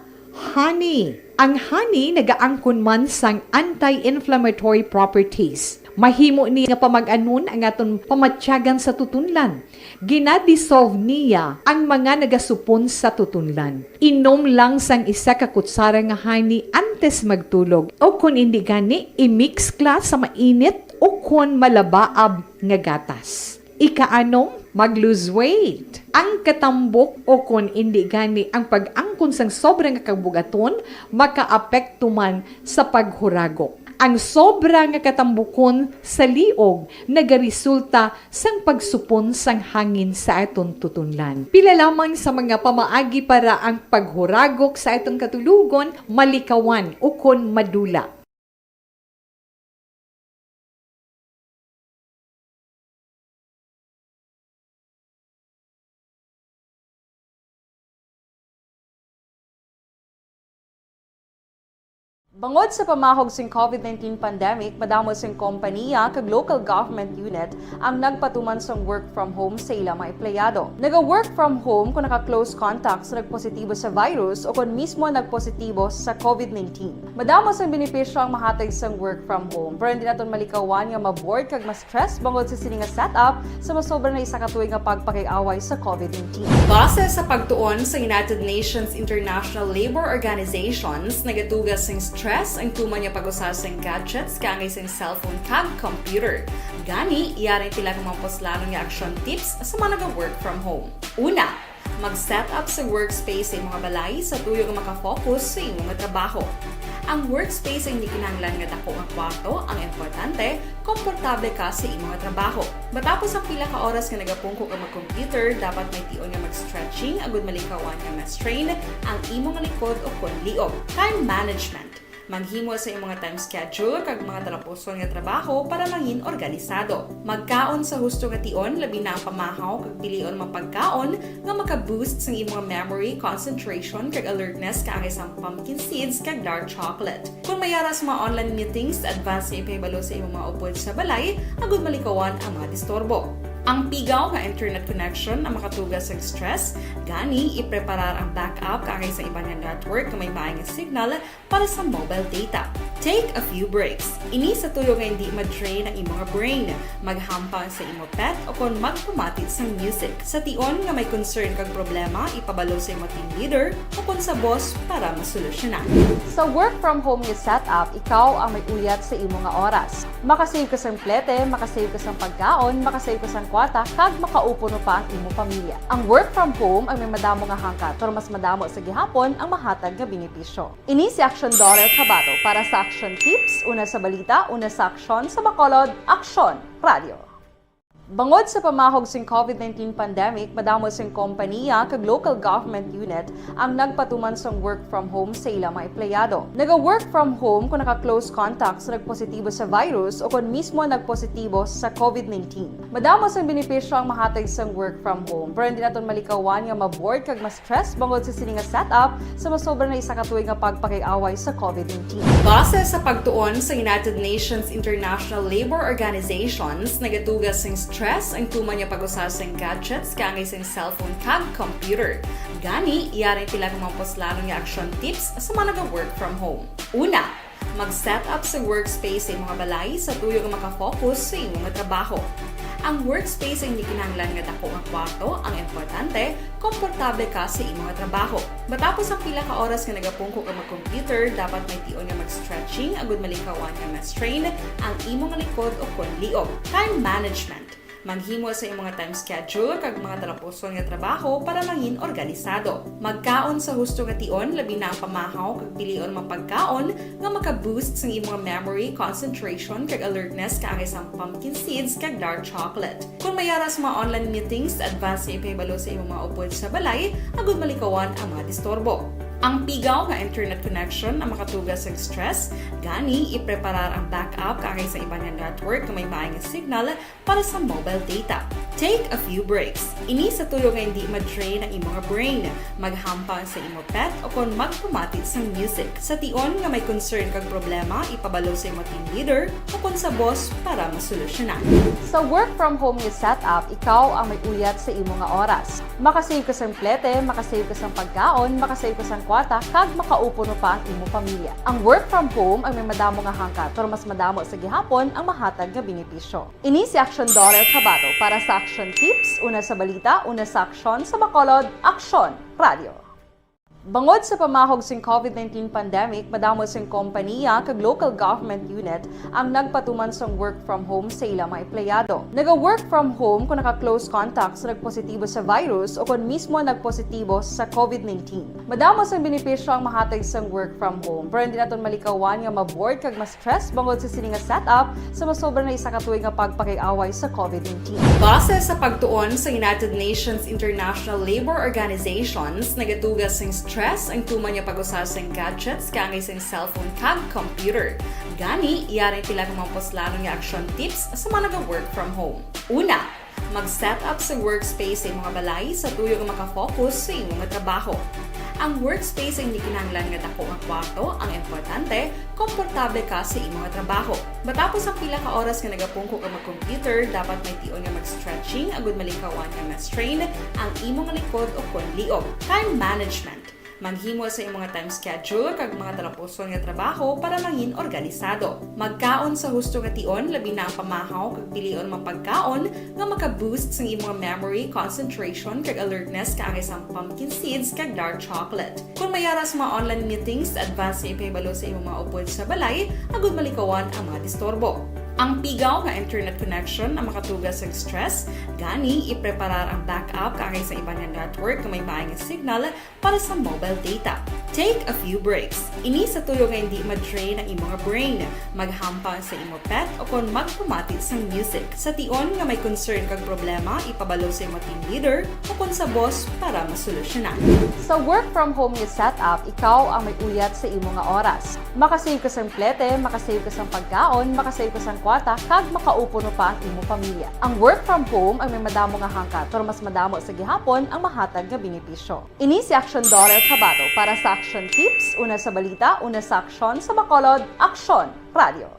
honey. Ang honey nagaangkon man sang anti-inflammatory properties. Mahimo ni nga pamag-anon ang aton pamatyagan sa tutunlan. Gina-dissolve niya ang mga nagasupon sa tutunlan. Inom lang sang isa ka kutsara nga honey antes magtulog, o kon indi gani, i-mix ka sa mainit o kon malabaab nga gatas. Ikaanom, mag-lose weight. Ang katambok o kon indi gani ang pag-angkon sang sobra nga kabug-aton makaapekto man sa paghuragok. Ang sobra nga katambukon sa liog nagaresulta sang pagsupon sang hangin sa aton tutunlan. Pila lamang sa mga pamaagi para ang paghuragok sa aton katulogon malikawan ukon madula. Bangod sa pamahog sing COVID nineteen pandemic, madamo sing kompaniya kag local government unit ang nagpatuman sang work from home sa ila mga empleyado. Naga-work from home kon naka-close contact sa nagpositibo sa virus o kon mismo nagpositibo sa COVID nineteen. Madamo sang benepisyo ang mahatag sang work from home, pero hindi naton malikawan nga ma-bored kag stress bangod sa sini nga setup sa masobra na isa ka tuig nga pagpakig-away sa COVID nineteen. Base sa pagtuon sa United Nations International Labour Organizations, nagatuga sing stress ang tuman nga pag-usa sing gadgets kaangay sing cellphone kag computer. Gani, yari ang pila ka mga puslanon nga action tips sa mga naga-work from home. Una, mag-set up sa workspace sa imo nga balay sa tuyo nga makafocus sa imo nga trabaho. Ang workspace ay hindi kinahanglan nga dako nga kwarto, ang importante, komportable ka sa imo nga trabaho. Matapos ang pila ka oras nga nagapungko ka mag-computer, dapat may tion nga mag-stretching agud malikawan nga ma-strain ang imo nga likod o kon liog. Time management. Maghimo sa imo nga time schedule kag mga talapuson nga trabaho para mangin organisado. Magkaon sa husto nga tion, labi na ang pamahaw kag pilion mga pagkaon nga maka-boost sang imo nga memory, concentration, kag alertness kaangay sang pumpkin seeds kag dark chocolate. Kon may ara sa mga online meetings, advance nga ipahibalo sa imo mga upod sa balay agud malikawan ang mga disturbo. Ang pigaw nga internet connection ang makatuga sang stress, gani ipreparar ang backup kaangay sa iban nga network nga may maayo nga signal para sa mobile data. Take a few breaks. Ini sa tuyo nga hindi ma-drain ang imo nga brain. Maghampang sa imo pet o kon magpamati sang music. Sa tion nga may concern kag problema, ipabalo sa imo team leader o kon sa boss para masolusyonan. Sa work from home nga setup, ikaw ang may uyat sa imo nga oras. Makasave ka sang plete, makasave ka sang pagkaon, makasave ka sang kwarta, kag makaupuno pa ang imo pamilya. Ang work from home ang may madamo nga hangkat, pero mas madamo sa gihapon ang mahatag nga benepisyo. Ini si Action Daughter Kabato para sa Action Tips, una sa balita, una sa aksyon, sa Bacolod, Aksyon Radio. Bangod sa pamahog sing COVID nineteen pandemic, madamo sing kompaniya kag local government unit ang nagpatuman sang work from home sa ila mga empleyado. Naga-work from home kon naka-close contact sa nagpositibo sa virus o kon mismo nagpositibo sa COVID nineteen. Madamo sang benepisyo ang mahatag sang work from home, pero hindi naton malikawan nga ma-bored kag ma-stress bangod sa sini nga setup sa masobra na isa ka tuig nga pagpakig-away sa COVID nineteen. Base sa pagtuon sa United Nations International Labour Organizations, nagatuga sing stress ang tuman nga pag-usa sing gadgets kaangay sing cellphone kag computer. Gani, yari ang pila ka mga puslanon nga action tips sa mga naga-work from home. Una, mag-set up sa workspace sa imo nga balay sa tuyo nga makafocus sa imo nga trabaho. Ang workspace ay hindi kinahanglan nga dako nga kwarto, ang importante, komportable ka sa imo nga trabaho. Matapos ang pila ka oras nga nagapungko ka mag-computer, dapat may tion nga mag-stretching agud malikawan nga ma-strain ang imo nga likod o kon liog. Time management. Maghimo sa imong time schedule kag mga talapuson nga trabaho para mangin organisado. Magkaon sa husto nga tion, labi na ang pamahaw kag pilion mga pagkaon nga maka-boost sang imong memory, concentration, kag alertness kaangay sang pumpkin seeds kag dark chocolate. Kung may ara sa mga online meetings, advance nga ipahibalo sa imong mga upod sa balay agud malikawan ang mga disturbo. Ang pigaw nga internet connection ang makatugas sa stress, gani ipreparar ang backup kaangay sa iban nga network nga may maay nga signal para sa mobile data. Take a few breaks. Ini sa tuyo nga hindi ma-drain ang imong brain, maghampang sa imo pet o kon magpamati sang music. Sa tion nga may concern kag problema, ipabalo sa imo team leader o kon sa boss para masolusyonan. Sa work from home nga setup, ikaw ang may uyat sa imo nga oras. Makasave ka sang plete, makasave ka sang pagkaon, makasave ka sang kwarta, kag makaupo no pa ang imo pamilya. Ang work from home ang may madamo nga hangkat, pero mas madamo sa gihapon ang mahatag nga benepisyo. Ini si Action Daryl Cabato para sa Action Tips, una sa balita, una sa aksyon, sa Bacolod, Aksyon Radio. Bangod sa pamahog sing COVID nineteen pandemic, madamo sing kompanya kag local government unit ang nagpatuman sang work from home sa ila mga empleyado. Naga-work from home kung naka-close contact sa nagpositibo sa virus o kon mismo nagpositibo sa COVID nineteen. Madamo sang benepisyo ang mahatag sang work from home, pero hindi naton malikawan nga ma-bored kag mas stress bangod sa sini nga setup sa masobra na isa ka tuig nga pagpakig-away sa COVID nineteen. Base sa pagtuon sa United Nations International Labour Organizations, nagatugas sing stress ang tuman nga pag-usa sing gadgets kaangay sing cellphone kag computer. Gani, yari pila ka mga puslanon nga action tips sa mga naga-work from home. Una, mag-set up sa workspace sa imong balay sa tuyo nga makafocus sa imong trabaho. Ang workspace ay hindi kinahanglan nga dako nga kwarto, ang importante, komportable ka sa imong trabaho. Matapos ang pila ka oras nga nagapungko ka mag-computer, dapat may tion nga mag-stretching agud malikawan nga ma-strain ang imong likod o kon liog. Time management. Maghimo sa imong time schedule kag mga talapuson nga trabaho para mangin organisado. Magkaon sa husto nga tion, labi na ang pamahaw kag pilion mga pagkaon nga maka-boost sang imong memory, concentration, kag alertness kaangay sang pumpkin seeds kag dark chocolate. Kung may ara sa mga online meetings, advance nga ipahibalo sa imong mga upod sa balay agud malikawan ang mga disturbo. Ang pigaw nga internet connection ang makatugas sa stress, gani ipreparar ang backup kaangay sa iban nga network nga may maay nga signal para sa mobile data. Take a few breaks. Ini sa tuyo nga hindi ma-drain ang imong brain. Maghampang sa imo pet o kon magpamati sang music. Sa tion nga may concern kag problema, ipabalo sa imo team leader o kon sa boss para masolusyonan. Sa work from home nga setup, ikaw ang may uyat sa imo nga oras. Makasave ka sang plete, makasave ka sang pagkaon, makasave ka sang kwarta, kag makaupo no pa ang imo pamilya. Ang work from home ang may madamo nga hangkat, pero mas madamo sa gihapon ang mahatag nga benepisyo. Ini si Action Daryl Cabato para sa Action Tips, una sa balita, una sa aksyon, sa Bacolod, Aksyon Radio.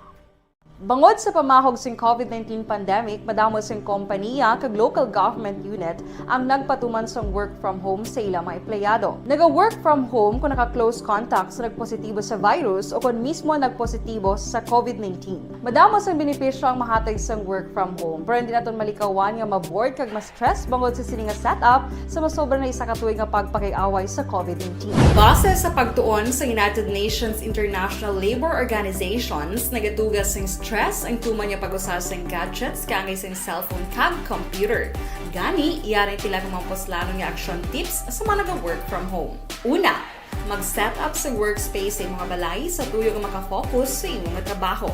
Bangod sa pamahog sing COVID nineteen pandemic, madamo sing kompanya kag local government unit ang nagpatuman sang work from home sa ila mga empleyado. Naga-work from home kung naka-close contact sa nagpositibo sa virus o kon mismo nagpositibo sa COVID nineteen. Madamo sang benepisyo ang mahatag sang work from home, pero hindi naton malikawan nga ma-bored kag mas stress bangod sa sini nga setup sa masobra na isa ka tuig nga pagpakig-away sa COVID nineteen. Base sa pagtuon sa United Nations International Labour Organizations, nagatugas sing stress ang tuman nga pag-usa sing gadgets kaangay sing cellphone kag computer. Gani, yari pila ka mga puslanon nga action tips sa mga naga-work from home. Una, mag-set up sa workspace sa imong balay sa tuyo nga makafocus sa imong trabaho.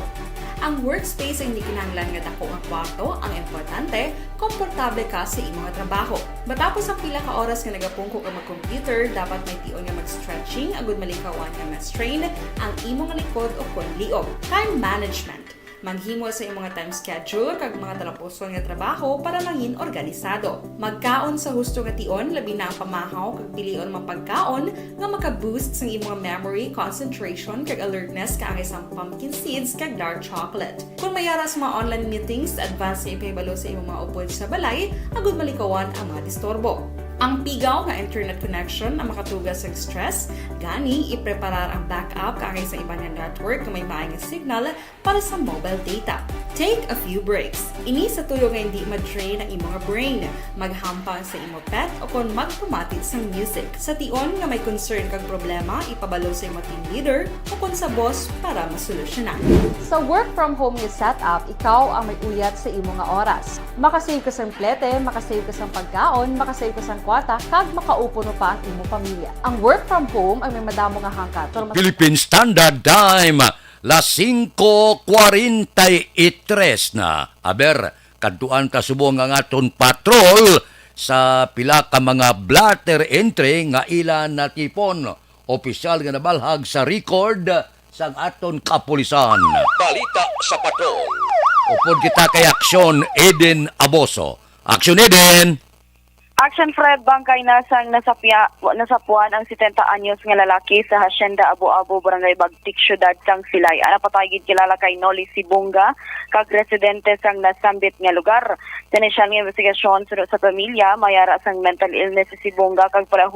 Ang workspace ay hindi kinahanglan nga dako nga kwarto, ang importante, komportable ka sa imong trabaho. Matapos ang pila ka oras nga nagapungko ka mag-computer, dapat may tion nga mag-stretching agud malikawan nga ma-strain ang imong likod o kon liog. Time management. Maghimo sa imong time schedule kag mga talapuson nga trabaho para mangin organisado. Magkaon sa husto nga tion, labi na ang pamahaw kag pilion mga pagkaon nga maka-boost sang imong memory, concentration, kag alertness kaangay sang pumpkin seeds kag dark chocolate. Kung may ara sa mga online meetings, advance nga ipahibalo sa imong mga upod sa balay agud malikawan ang mga disturbo. Ang pigaw nga internet connection ang makatuga sa stress, gani ipreparar ang backup kaangay sa iban nga network nga may maay nga signal para sa mobile data. Take a few breaks. Ini sa tuyo nga hindi ma-drain ang imo nga brain, maghampang sa imo pet o kon magpamati sang music. Sa tion nga may concern kag problema, ipabalo sa imo team leader o kon sa boss para masolusyonan. Sa work from home nga setup, ikaw ang may uyat sa imo nga oras. Makasave ka sang plete, makasave ka sang pagkaon, makasave ka sang kwarta, kag makaupo pa ang imo pamilya. Ang work from home ang may madamo nga hangkat, pero mas Philippine Standard Time, las singko kwarenta y tres na. Aber, kadtuan ta subong ang aton patrol sa pila ka mga blotter entry nga ila natipon. Opisyal nga nabalhag sa record sang aton kapulisan. Balita sa patrol. Upod kita kay Aksyon Eden Aboso. Aksyon Eden! Action Fred, bangkay na sang nasapya, nasapuan ang setenta anyos nga lalaki sa Hacienda Abu-Abu, Barangay Bagtik, Siyudad sang Silay-a. Napatay gid kilala kay Noli Sibunga, kag residente sang nasambit nga lugar. Sa inisyal nga investigasyon, suno sa pamilya, may ara sang mental illness si Sibunga, kag pareho